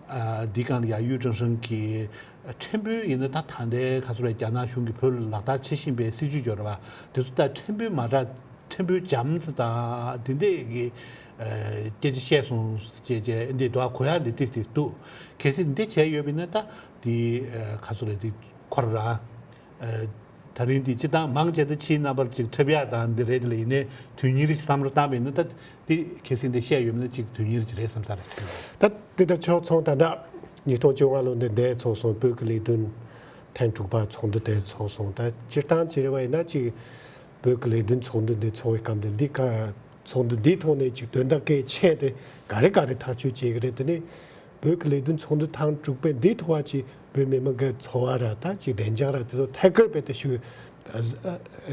ཨ་འདི་སྒང་ལ་ཡ་ཡུས་ཀྲིན་ཧྲིན་གྱིས་ཕྲན་བུ་ཡིན་ན་ད་ད་ལྟའི་ག་ཚོད་རེད། རྒྱ་ནག་གཞུང་གིས་བོད་ལ་ལག་བསྟར་བྱེད་བཞིན་པའི་སྲིད་བྱུས་ཡོད་རེད་བ། དེ་ཚོ་ད་ཕྲན་བུ་མ་འདྲ། ཕྲན་བུ་འཇམ་ཙམ་དང་དེ་འདྲས་ཀྱི་ཨ་སྐད་ཆ་བཤད་སོང་ཅེས་བྱས་འདི་དུ་གོ་ཡག་འདི་ཏིག་ཏིག་འདུག་གལ་སྲིད་འདི་བྱས་ཡོད་པ་ཡིན་ན་ད་འདི་ཨ་ག་ཚོད་རེད། འདི་ཁོ་རང་ཨ་ད་རིང་འདི་སྤྱི་བཏང་མང་ཆེ་ད་ཕྱིའི་རྣམ་པར་ཅིག་འཁྲབ་ཡག་དང་འདི་རེད། དེ་ལ་ཡིན་ནའི་དོན་སྙིང་རེ་བསམ་བློ་བཏང་བ་ཡིན་ན་ད་འདི་གལ་སྲིད་འདི་བཤད་ཡོད་པ་ཡིན་ན་ཅིག་དོན་སྙིང་རེ་ཅིག་རེད་བསམ་ས་རེད། ད་འདི་ལྟར་ཕྱོགས་མཚུངས་ད་ལྟ་ཉིས་སྟོང་བཅོ་ལྔ་ལོ་འདི་འདས་ཚོགས་སོང་བོད་ཀྱི་ལས་དོན་ཐེངས་དྲུག་པ་ཚོགས་འདུ་དེ་ཚོགས་སོང་། ད་སྤྱིར་བཏང་བྱས་པ་ཡིན་ན་ཅིག་བོད་ཀྱི་ལས་དོན་ཚོགས་འདུ་འདི་ཚོགས་པའི་སྐབས་འདི་འདི་ག་ཚོགས་འདུ་འདིའི་ཐོག་ནས་ཅིག་དོན་དག་གལ་ཆེ་དེ་ག་རེ་ག་རེ་ཐག་གཅོད་བྱེད་ཀྱི་རེད། དེ་ནས་བོད་ཀྱི་ལས་དོན་ཚོགས་འདུ་ཐེངས་དྲུག་པའི་འདིའི་ཐོག་ཅིག་བོད་མི་མང་གི་འཚོ་བ་ར་ད་ཅིག་བདེ་འཇགས་ར་དེ་ཚོ་ཐད་ཀར་རྦད་དེ་ཞུ་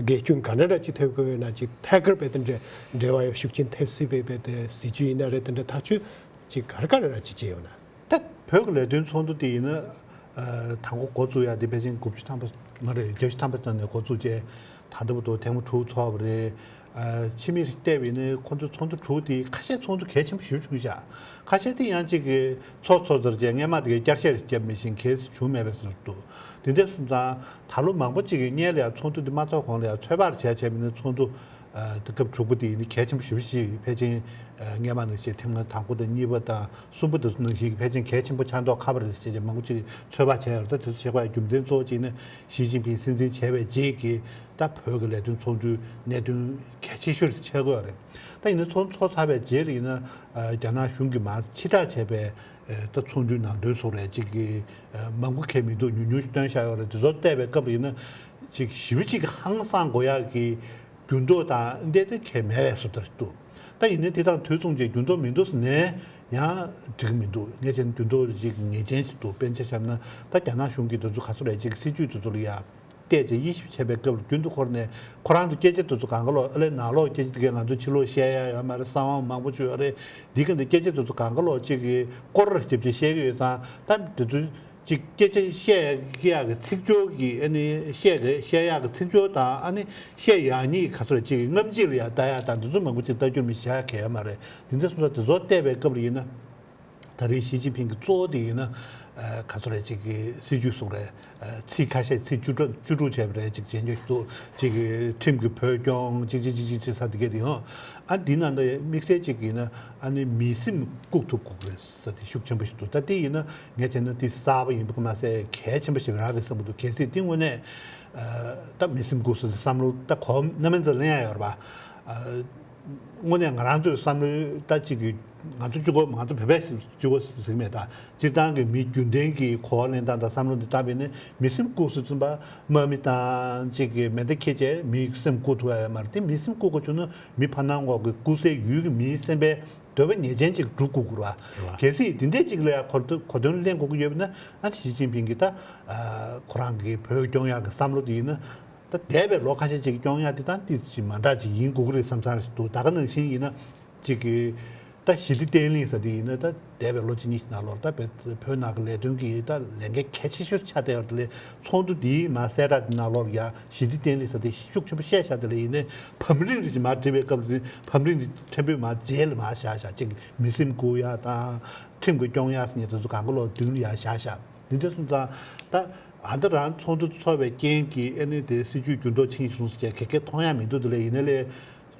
དགེ་སྐྱོན་ག་འདྲ་ར་ཅིག་ཐེབས་ཀྱི་ཡོད་ན་ཅིག་ཐད་ཀར་རྦད་དེ་འབྲེལ་འབྲེལ་བ་ཡོད་ཤུགས་ཆེན་ཐེབས་སྲིད་པའི་རྦད་དེ་སྲིད་ཇུས་ཡིན་ན་རེད། དེ་འདྲ་ཐག་གཅོད་ཅིག་ག་རེ་ག་རེ་ར་ཅིག་བྱས་ཡོད་ན། ད་བོད་ཀྱི་ལས་དོན་ཚོགས་འདུ་དེ་ཡིན་ན་ཨ་དང་པོ་འགོ་བཙུགས་ཡ་དེ་ཕལ་ཆེར་དགུ་བཅུ་ཐམ་པ་མ་རེད། བརྒྱད་ཅུ་ཐམ་པ་ཙམ་ནས་འགོ་བཙུགས་བྱས་ད་ལྟ་བར་དུ་ཐེངས་མ་དྲུག་ཚོགས་པ་རེད། ཨ་ཕྱི་མིག་བལྟས་པ་ཡིན་ན་ཁོ་ཚོ་ཚོགས་འདུ་དྲུག་དེ་ཁ་ཤས་ཚོགས་འདུ་གལ་ཆེན་པོ་ཞེ་པོ་བྱུང་ཤག་ཁ་ཤས་དེ་ཡང་གཅིག་གི་ཚོགས་ཚོགས་ཚར་རྗེས་སྔས་མ་དེ་གའི་བསྐྱར་བཤད་རེ་བརྒྱབ་མི་ཤེས་གལ་སྲིད་བྱུང་མེད་པའི་བཟོ་འདུག་དེ་འདྲ་སོང་ཙང་ད་ལོ་མང་པོ་གཅིག་གི་སྔོན་ལ་ཡང་ཚོགས་འདུ་དེ་མ་ཚོགས་གོང་ལ་ཡང་ཚོད་དཔག་བྱས་བྱས་པ་ཡིན་ན་ཚོགས་འདུ་ཨ་དེ་སྐབས་དྲུག་པ་དེ་ཡིན་ན་གལ་ཆེན་པོ་ཞེ་པོ་ཞིག་ཕལ་ཆེར་ཨ་སྔས་མ་ནང་བཞིན་ཐེངས་མ་དང་པོ་དང་གཉིས་པ་དང་གསུམ་པ་དེ་ཚོ་ནང་བཞིན་གྱི་ཕལ་ཆེར་གལ་ཆེན་པོ་ཆགས་མདོག་ཁ་པོ་རེད་ཟེར་བྱས་མང་པོ་ཅིག་ཚོད་དཔག་བྱས་ཡོད་རེད། ད་དེ་ཚོ་བྱེད་དགོས་ཡ་རྒྱུ་མཚན་གཙོ་བོ་གཅིག་ནི་ཞི་ཅིན་ཕིང་སྲིད་འཛིན་བྱས་པའི་རྗེས་ཀྱི་ད་བོད་ཀྱི་ལས་དོན་ཚོགས་འདུའི་གནད་དོན་གལ་ཆེ་ཤོས་ཆགས་ཀྱི་ཡོད་རེད། ད་ཡིན་ན་ཚོགས་འདུ་ཚོགས་ཚར་བའི་རྗེས་ལ་ཡིན་ན་ཨ་རྒྱ་ནག་གཞུང་གིས་མར་ཕྱིར་བསྒྲགས་བྱས་པའི་ཨ་ད་ཚོགས་འདུའི་ནང་དོན་སོགས་རེད་ཅིག་གི་ཨ་མང་པོ་གལ་མི་འདུག་ཉུང་ཉུང་ཞིག་བཏོན་བཞག་ཡོད་རེད། དེ་ཚོ་བལྟས་པའི་སྐབས་ལ་ཡིན་ན་ཅིག་ཞེ་པོ་ཅིག་ཧང་སངས་དགོས་ཡག་གི་ འགྱུར་ལྡོག་དང་འདི་དེ་གས་མེད་པའི་བཟོ་ལྟར་འདུག་ད་ཡིན་ནའི་དེ་དང་དུས་མཚུངས་ཀྱི་འགྱུར་ལྡོག་མི་འདུག་ཟེར་ནའི་ཡང་འགྲིག་མི་འདུག་ངས་བྱས་ན་འགྱུར་ལྡོག་ཅིག་ངེས་ཅན་ཞིག་འདུག་དཔེར་ན་ཆ་བཞག་ན་ད་རྒྱ་ནག་གཞུང་གིས་དེ་ཚོ་ག་ཚོད་རེད་ཅིག་སྲིད་ཇུས་དེ་ཚོ་ལ་ཡ་བལྟས་བྱས་དབྱེ་ཞིབ་བྱས་པའི་སྐབས་ལ་རྒྱུན་དུ་འཁོར་ནས་ཁོ་རང་ཚོ་སྐད་ཆ་དེ་ཚོ་གང་ག་ལོག་ཨ་ལས་ནང་ལོགས་སྐད་ཆ་དེ་གས་ང་ཚོ་ཕྱི་ལོགས་བཤད་ཡ་ཡོད་མ་རེད། གསང་བ་མང་པོ་བྱུང་ཡོད་རེད། འདི་ག་འདི་སྐད་ཆ་དེ་ཚོ་གང་ག་ལོག་ཅིག་གི་སྐོར་ར་རྒྱབ་བྱས་བཤད་ཀྱི་ཡོད་ཙང་ད་དེ་ཚོ་ཅིག་སྐད་ཆ་བཤད་ཡག་གི་ཚིག་སྦྱོར་གྱི་ཨ་ནི་བཤད་གི་བཤད་ཡག་གི་ཚིག་སྦྱོར་དང་ཨ་ནི་བཤད་ཡག་ཉིད་ག་ཚོད་རེད་ཅིག་གི་རྔམ་བརྗིད་ལ་ཡང་ལྟ་ཡག་དང་འདི་ཚོ་མང་པོ་ཅིག་ལྟ་རྒྱུར་མི་བྱ་ཡག་གལ་ཡོད་མ་རེད། འདི་འདྲ་སོང་ཙང་དེ་ཚོ་བལྟས་པའི་སྐབས་ལ་ཡིན་ན། ད་རེས་ཞི་ཅིན་ཕིང་གི་གཙོ་བོ་དེ་ཡིན་ན་ཨ་ག་ཚོད་རེད་ཅིག་གི་སྲིད་ཇུས་གསུངས་རེད། ཨ་ཚིག་ཁ་ཤས་ཚིག་བཅུ་དྲུག་བཅུ་དྲུག་བྱས་པ་རེད་ཅིག་བྱས་འཇོག་ཏུ་ཅིག་གི་ཁྲིམས་ཀྱི་བོད་སྐྱོང་ཅིག་ཅིག་ཅིག་ཅིག་ཅིག་ས་དེ་གས་དེ་ཡང་ཨ་འདི་ནང་དུ་དམིགས་བསལ་ཅིག་ཡིན་ན་ཨ་ནི་མི་སེམས་བཀུག་ཐུབ་དགོས་ཀྱི་རེད་ས་དེ་ཤུགས་ཆེན་པོ་ཞིག་འདུག་ད་དེ་ཡིན་ན་ངས་བྱས་ན་དེ་གསར་པ་ཡིན་པ་མ་ཟད་གལ་ཆེན་པོ་ཞིག་རང་རེད་བསམ་གྱི་འདུག་གལ་སྲིད་དེ་དངོས་གནས་ཨ་ད་མི་སེམས་བཀུག་ས་དེ་བསམ་བློ་ད་གོམ་རྣམ་སྨིན་ཙམ་ལེན་ཡ་ཡོད་རེད་པ། ཨ། དངོས་གནས་ང་རང་ཚོའི་བསམ་བློའི་ལྟ་ཅིག་གི་ང་ཚོ་གཅིག་པོ་ང་ཚོ་བོད་པས་གཅིག་པོ་ཟེར་གྱི་མེད་ད། སྤྱིར་བཏང་གི་མི་རྒྱུན་ལྡན་གྱི་གོ་བ་ལེན་སྟངས་དང་བསམ་བློ་འདི་བལྟས་པས་ནི་མི་སེམས་བཀུག་སུ་ཚུན་པ་དམག་མི་དང་གཅིག་གི་མེ་མདའ་འཁྱེར་བྱས་མི་སེམས་བཀུག་ཐུབ་ཡ་ཡོད་མ་རེད་དེ། མི་སེམས་བཀུག་དགོས་བྱུང་ན་མི་ཕར་ནང་འོག་གི་བཀུག་སའི་ཡུལ་གྱི་མིའི་སེམས་པའི་འདོད་པ་ངེས་ཅན་ཅིག་སྒྲུབ་དགོས་དགོས་རེད་བ། རེད་བ། གལ་སྲིད་དེ་འདྲས་ཅིག་ལ་ཡ་གོ་གོ་དོན་ལེན་དགོས་ཀྱི་ཡོད་པ་ན་ཨ་ཞི་ཅིན་ཕིང་གིས་ད་ཁོ་རང་གི་བོད་སྐྱོང་ཡག་གི་བསམ་བློ་དེ་ཡིན་ན། ད་འདས་པའི་ལོ་ཁ་ཤས་ཅིག་སྐྱོང་ཡག་དེ་དང་ཏིས་ཅིག་མ་འདྲ་ཅིག་ཡིན་དགོས་ཀྱི་རེད་བསམ་བསམ་ཞིག་འདུག་ད་ག་ནང་བཞིན་ཡིན་ན་ཅིག་གི་ད་ཞི་བདེ་བརྟན་ལྷིང་ཟེར་དེ་ཡིན་ན་ད་འདས་པའི་ལོ་གཅིག་གཉིས་ནང་ལོགས་ད་བོད་བོད་ནང་གི་ལས་དོན་གྱི་ད་ལས་འགན་གལ་ཆེ་ཤོས་ཆགས་བསྡད་ཡོད་དེ་ལས་ཚོགས་འདུ་འདིའི་མ་གསལ་བསྒྲགས་ནང་ལོགས་ཡ་ཞི་བདེ་བརྟན་ལྷིང་ཟེར་དེ་ཤུགས་ཆེན་པོ་བཤད་བཞག་དེ་ལས་ཡིན་ནའི་བམ་རིམ་རེ་ཅིག་མ་བྲིས་པའི་སྐབས་དེ་བམ་རིམ་དེ་ཕྲན་བུ་མ་རྗེས་ལ་མ་བཞག་བཞག་ཅིག་མི་སེམས་འགུག་ཡ་དང་ཁྲིམས་ཀྱི་སྐྱོང་ཡ་ཟེར་མཁན་དེ་ཚོ་གང་ག་ལོག་མདུན་ལ་ཡ་བཞག་བཞག་འདི་འདྲ་སོང་ཙང་ད། ཨ་ད་རང་ཚོགས་འདུ་ཚོགས་པའི་རྐྱེན་གྱིས་ཨ་ནི་དེ་སྲིད་ཇུས་འགྱུར་ལྡོག་ཕྱིན་སོང་ཟེར་བྱས་གེ་གེ་མཐོང་ཡ་མི་འདུག་དེ་ལས་ཡིན་ན་ལས་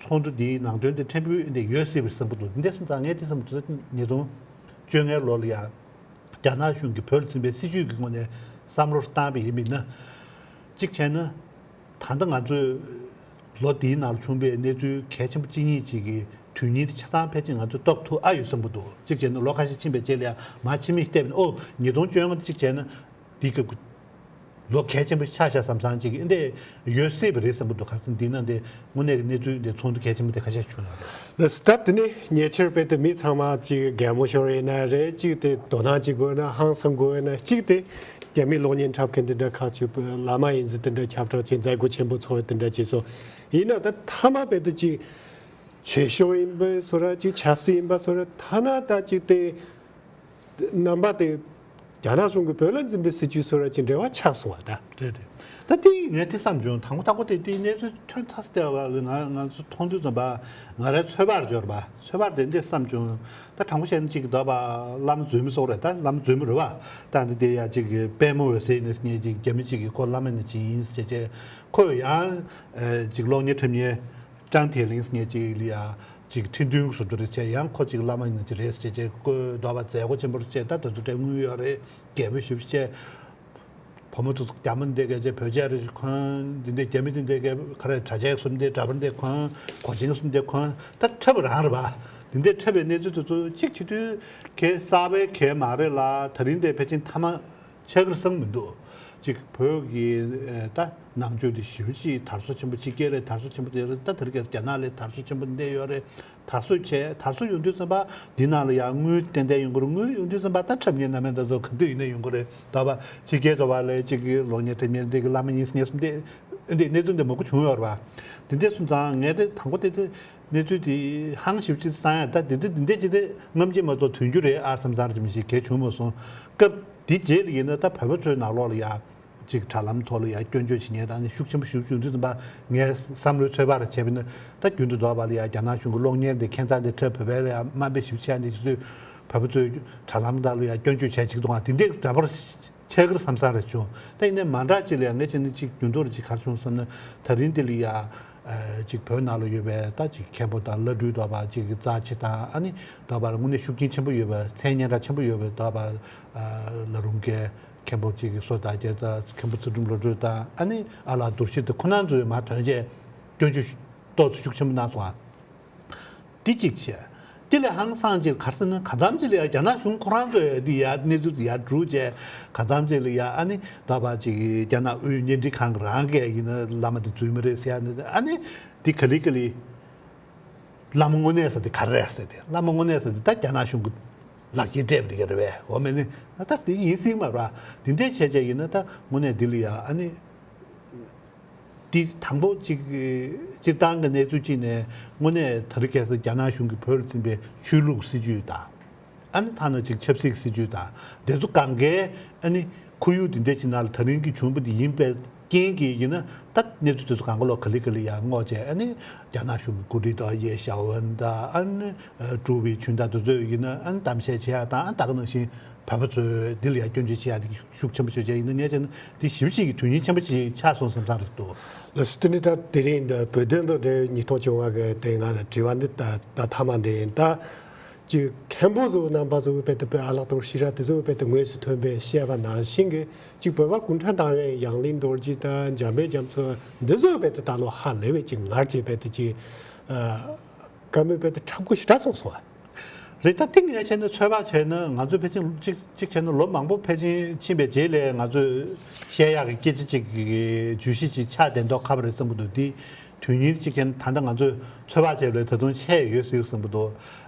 ཚོགས་འདུ་འདིའི་ནང་དོན་དེ་ཕྲན་བུ་འདི་ཡོད་སྲིད་པའི་བསམ་པ་འདུག་འདི་འདྲ་སོང་ཙང་ངས་དེ་བསམ་འདུག་ཉིས་སྟོང་བཅོ་ལྔའི་ལོ་ལ་ཡ་རྒྱ་ནག་གཞུང་གིས་བོད་ལ་འཛིན་པའི་སྲིད་ཇུས་ཀྱི་ངོས་ནས་བསམ་བློ་བཏང་བ་ཡིན་མིན་ན་གཅིག་བྱས་ན་ད་ལྟ་ང་ཚོས་ལོ་འདིའི་ནང་ལ་བྱུང་བའི་གནས་ཚུལ་གལ་ཆེན་པོ་གཅིག་གཉིས་ཅིག་གི་དོན་སྙིང་དེ་ཆ་ཚང་ཕལ་ཆེར་ང་ཚོས་རྟོགས་ཐུབ་ཨ་ཡོད་བསམ་གྱི་འདུག་གཅིག་བྱས་ན་ལོ་ཁ་ཤས་ཕྱིན་པའི་རྗེས་ལ་ཡ་མ་ཕྱི་མིག་བལྟས་པ་ཡིན་ན་ཨོ་ཉིས་སྟོང་བཅོ་ལྔ་གཅིག་བྱས་ན། འདི་སྐབས་ལོ་གལ་ཆེན་པོ་ཆགས་ཤག་བསམ་བསམ་ཅིག་འདི་ཡོད་སྲིད་པ་རེད་བསམ་གྱི་འདུག་ག་རེ་ཟེར་ན་འདི་ནང་དེ་དངོས་གནས་ཀྱི་གནས་ཚུལ་འདི་ཚོགས་འདུ་གལ་ཆེན་པོ་དེ་ཁ་ཤས་བྱུང་ཡོད་རེད། ལགས་སོ། ད་དེ་ནས་ཉེ་ཆར་དཔེ་དེ་མི་ཚང་མ་ཅིག་གད་མོ་ཤོར་ཡིན་ན་རེད། གཅིག་དེ་དོ་སྣང་ཅིག་དགོས་ན་ཧང་སང་དགོས་ན་གཅིག་དེ་རྒྱ་མི་གློག་བརྙན་འཁྲབ་མཁན་དེ་འདྲ་ཁག་ཅིག་བླ་མ་ཡིན་ཟེར་དེ་འདྲ་ཁྱབ་བསྒྲགས་བྱས་མཛད་སྒོ་ཆེན་པོ་ཚོགས་དེ་འདྲ་བྱས་སོང་། ཡིན་ན་ད་མཐའ་མ་དཔེ་དེ་ཅིག་ཆོས་ཕྱོགས་ཡིན་པ་བཟོ་འདྲ་ཅིག་ཆབ་སྲིད་ཡིན་པ་བཟོ་འདྲ་ཐ་ན་ད་ཅིག་དེ། རྣམ་པ་དེ་རྒྱ་ནག་གཞུང་གིས་བོད་ལ་འཛིན་པའི་སྲིད་ཇུས་བཟོ་འདྲ་ཅིག་འབྲེལ་བ་ཆགས་སོང་བ་ད། རེད་རེད། ད་དེ་ངས་དེ་བསམ་བྱུང་དང་པོ་དང་པོ་དེ་དེ་གནས་ཚུལ་ཐོན་ཐག་བལྟས་པ་ལ་ང་ང་ཚོ་མཐོང་དུས་ཙམ་པ་ང་རའི་ཚོད་དཔག་འབྱོར་བ་ཚོད་དཔག་དེ་འདི་བསམ་བྱུང་། ད་དྲང་པོ་བཤད་ན་ཅིག་ད་པ་བླ་མ་རྫུན་མ་སོགས་རེད། ད་བླ་མ་རྫུན་མ་རེད་བ། ད་འདི་དེ་ཡ་ཅིག་པད་མ་འོད་ཟེར་ཡིན་ནས་ངས་ཅིག་རྒྱ་མི་ཅིག་གིས་ཁོ་བླ་མ་ནས་ཅིག་ཡིན་ཟེར་བྱས་ཁོས་ཡང་ཅིག་གློག་བརྙན་འཁྲབ་མཁན། ཀྲང་ཐེ་ལིང་ངས་ཅིག་ལ་ཡ་ཅིག་ཁྲིན་ཏུའུ་བཟོ་འདྲ་བྱས་ཡང་ཁོ་ཅིག་བླ་མ་ཡིན་ན་ཅིག་རེད་ཟེར་བྱས་བཀོད་འདུག་པ། མཛད་སྒོ་ཆེན་པོ་བྱས་ད་དེ་ཚོ་དེ་དངུལ་ཡོད་རེད། རྒྱལ་པོ་ཞེ་པོ་བྱས། བུ་མོ་ཚོ་རྒྱ་མི་འདི་གས་བྱས་བོད་ཆས་རེ་ཞིག་གོན། འདི་འདྲས་རྒྱ་མི་འདི་འདྲས་གས་ག་རེ་གྲྭ་ཆས་གསུམ་འདི་འདྲ་པར་འདི་གོན། གོས་ཆེན་གསུམ་འདི་གོན། ད་འཁྲབ་རང་རེད་པ། འདི་འདྲས་འཁྲབ་པའི་གནས་ཚུལ་དེ་ཚོ་གཅིག་བྱེད་དུས་གས་གསར་པའི་གས་མ་རེད་ལ་ད་རིང་འདི་ཕལ་ཆེར་མཐའ་མ། ཆགས་ཀྱི་རེད་བསམ་མི་འདུག་ཅིག་བོད་ཀྱི་ཨེ་ད་ནང་ཆོས་འདི་ཞེ་པོ་ཅིག་དར་སྲོལ་ཆེན་པོ་ཕྱི་རྒྱལ་ལ་དར་སྲོལ་ཆེན་པོ་དེ་རེད། ད་དེ་རིང་ཁ་སང་རྒྱ་ནག་ལ་དར་སྲོལ་ཆེན་པོ་འདི་ཡོད་རེད། དར་སྲོལ་བྱས་དར་སྲོལ་ཡོང་དུས་ཙམ་པ་འདི་ནང་ལ་ཡང་དངུལ་ཏན་ཏན་ཡོང་གི་རེད། དངུལ་ཡོང་དུས་ཙམ་པ་ད་འཁྲབ་མཁན་རྣམ་པ་ད་ཚོ་ག་དུས་ཡིན་ན་ཡོང་གི་རེད། ད་པ་ཕྱི་རྒྱལ་དུ་བ་ལ་ཅིག་གི་གློག་བརྙན་འཁྲབ་མཁན་འདི་གི་བླ་མ་ཡིན་ཟེར་མཁན་གསུམ་འདི་འདི་གནས་ཚུལ་འདི་མང་པོ་བྱུང་ཡོད་རེད་པ། འདི་འདྲས་སོང་ཙང་ངས་དེ་དང་པོ་དེ་དེ། གནས་ཚུལ་དེ་ཧང་ཞེ་པོ་ཅིག་སང་ཡ་ད་དེ་འདྲ་དེ་འདྲ་ཅིག་དེ་རྔམ་བརྗིད་མ་གཏོགས་ཐོན་རྒྱུ་རེད་ཨ་བསམ་བསམ་ཅིག་མི་ཞིག་གལ་བྱུང་མ་སོང་། སྐབས་དེ་རྗེས་ལ་ཡིན་ན་ད་བོད་པ་ཚོའི་ནང་ལོགས་ལ་ཡ་ཅིག་དྲ་ལམ་ཐོག་ལ་ཡ་སྐྱོན་བརྗོད་བྱེད་མཁན་དང་ནི་ཤུགས་ཆེན་པོ་ཞེ་པོ་བྱུང་དུས་ཙམ་པ་ངའི་བསམ་བློའི་ཚོད་དཔག་རེ་བྱས་པ་ཡིན་ན་ད་རྒྱུན་དུ་འདོགས་པ་ལ་ཡ་རྒྱ་ནག་གཞུང་གི་གློག་བརྙན་དེ་ཁྱད་མཚར་དེ་འཁྲབ་བོད་པའི་ལ་ཡ་དམའ་འབེབས་ཞེ་པོ་བྱས་ནས་དེ་ཚོས་བོད་པ་ཚོའི་དྲ་ལམ་དག་ལ་ཡ་སྐྱོན་བརྗོད་བྱས་ཅིག་འདུག་ཨ་དེ་འདྲའི་འདྲ་པར། ཆགས་ཀྱི་རེད་བསམ་བསམ་རེ་བྱུང་། ད་ཡིན་ནའི་མ་འདྲ་ཅིག་ལ་ཡང་ངས་བྱས་ན་ཅིག་རྒྱུན་དུ་རེ་ཅིག་ག་རེ་བྱུང་བསམ་ན་ད་རིང་འདི་ལ་ཡ་ཨ་ཅིག་བོད་ནང་ལ་ཡོད་པའི་ད་ཅིག་མཁན་པོ་དང་བླ་སྤྲུལ་འདྲ་པ་ཅིག་གི་རྩ་ཆེ་དང་ཨ་ནི་འདྲ་པ་དངོས་གནས་ཤུགས་རྐྱེན་ཆེན་པོ་ཡོད་པའི་མཚན་སྙན་གྲགས་ཆེན་པོ་ཡོད་པའི་འདྲ་པ་ཨ་ལ་རུང་གའི་མཁན་པོ་ཅིག་གི་བསོད་བདེ་རྒྱལ་དང་མཁན་པོ་ཚུལ་ཁྲིམས་བློ་གྲོས་དང་ཨ་ནི་ཨ་ལགས་རྡོ་རྗེ་དེ་ཁོ་རང་ཚོས་མར་ཐོན་རྗེས་སྐྱོན་བརྗོད་ཏོག་ཙམ་ཤུགས་ཆེན་པོ་གནང་སོང་ཨ། འདི་གཅིག་བྱས། དེ་ལས་ཧང་སང་ཅིག་ག་རེ་ཟེར་ན་གང་འཚམ་ཅིག་ལ་ཡ་རྒྱ་ནག་གཞུང་ཁོ་རང་ཚོས་ཡ་འདི་ཡ་གནས་ཚུལ་འདི་ཡ་སྒྲུག་བྱས་གང་འཚམ་ཅིག་ལ་ཡ་ཨ་ནི་ད་བར་ཅིག་རྒྱ་ནག་དབུས་བརྙན་འཕྲིན་ཁང་གི་རང་གིས་ཡིན་ན་བླ་མ་འདི་རྫུན་མ་རེད་ཟེར་ཡ་ནི་ཨ་ནི་ འདི་ག་ལེ་ག་ལེ། བླ་མ་དངོས་གནས་ཟེར་དེ་ག་རེ་རེད་ཟེར་དེ། བླ་མ་དངོས་གནས་ཟེར་དེ་ད་རྒྱ་ནག་གཞུང་གི་ལག་འཁྱེར་སྤྲད་པ་དེ་ག་རེད་པས། འོ་མེད་ནི་ད་དེ་ཡིན་སྲིད་མ་རེད། དེ་འདྲས་བྱས་བྱས་ཡིན་ན་ད་དངོས་གནས་འདི་ལ་ཡ་ཨ་ནི། འདི་དང་པོ་གཅིག་སྤྱིར་བཏང་གི་གནས་ཚུལ་གཅིག་ནས་དངོས་གནས་ད་རེས་ཁ་སང་རྒྱ་ནག་གཞུང་གིས་བོད་ལ་འཛིན་པའི་ཆོས་ལུགས་སྲིད་ཇུས་དང་། ཨ་ནི་ཐ་ན་ཅིག་ཆབ་སྲིད་སྲིད་ཇུས་དང་དེ་ཚོ་གང་གའི་ཨ་ནི་ཁོར་ཡུག་འདི་འདྲ་ཅིག་ནང་ལ་ད་རིང་གི་བྱུང་བ་འདི་ཡིན་པའི་རྐྱེན་གྱིས་ཡིན་ན། ད་གནས་ཚུལ་དེ་ཚོ་གང་ག་ལོག་ག་ལེ་ག་ལེ་ཡར་སྔོག་བྱས། ཨ་ནི་རྒྱ་ནག་གཞུང་གི་འགོ་ཁྲིད་དང་ཡེ་ཞའོ་ཝེན་དང་། ཨ་ནི་ཀྲུའུ་ཝེ་ཆུན་དང་དེ་ཚོས་ཡིན་ན་ཨ་ནི་གཏམ་བཤད་བྱེད་ཡག་དང་། ཨ་ནི་ད་ག་ནང་བཞིན་བོད་པ་ཚོས་འདི་ལ་ཡར་སྐྱོན་བརྗོད་བྱེད་ཡག་དེ་ཤུགས་ཆེན་པོ་ཤོད་བྱས་ཡིན་ན། ངས་བྱས་ན་འདི་ཞེ་པོ་ཅིག་གི་དོན་སྙིང་ཆེན་པོ་ཅིག་ཆགས་སོང་བསམ་བསམ་རེད་འདུག་ལགས་སོ། དེ་ནི་ད་དེ་རིང་འདི་བོད་དོན་དང་འབྲེལ་བའི་ཉིས་སྟོང་བཅོ་ལྔ་གི་དེ་ང་ལ་དྲི་བ་འདི་ད་ད་མཐའ་མ་འདི་ཡིན། ད་ཅིག་མཁན་པོ་ཚོ་རྣམ་པ་ཚོ་བོད་དུ་བོད་ཨ་ལགས་དང་ཤེས་རབ་དེ་ཚོ་བོད་དུ་དངོས་སུ་ཐོན་པའི་བཤད་པ་ནང་བཞིན་གྱི་ཅིག་བོད་པ་གུང་ཁྲན་ཏང་ཡོན་ཡང་གླིང་རྡོ་རྗེ་དང་འཇམ་དཔལ་རྒྱ་མཚོ་འདི་ཚོ་བོད་དུ་ད་ལོ་ཧ་ལས་པའི་ཅིག་ངར་ཅིག་བོད་དུ་ཅིག་བཀའ་མོལ་བོད་དུ་འཁྲབ་སྒོ་ཞེ་དྲག་སོང་སོང་བ། རེད། ད་ཐེངས་ངས་བྱས་ན་ཚོད་དཔག་བྱས་ན་ང་ཚོ་ཕལ་ཆེར་གཅིག་གཅིག་བྱས་ན་ལོ་མང་པོ་ཕལ་ཆེར་ཕྱིན་པའི་རྗེས་ལ་ང་ཚོས་བཤད་ཡག་གི་སྐད་ཆ་ཅིག་གི་བརྗོད་གཞི་ཅིག་ཆགས་བསྡད་མདོག་ཁ་པོ་རེད་བསམ་གྱི་འདུག་དེ་དོན་སྙིང་གཅིག་བྱས་ན་ད་ལྟ་ང་ཚོས་ཚོད་དཔག་བྱས་པ་ལས་ད་དུང་ཆེ་ཡོད་སྲིད་བསམ་གྱི་འདུག་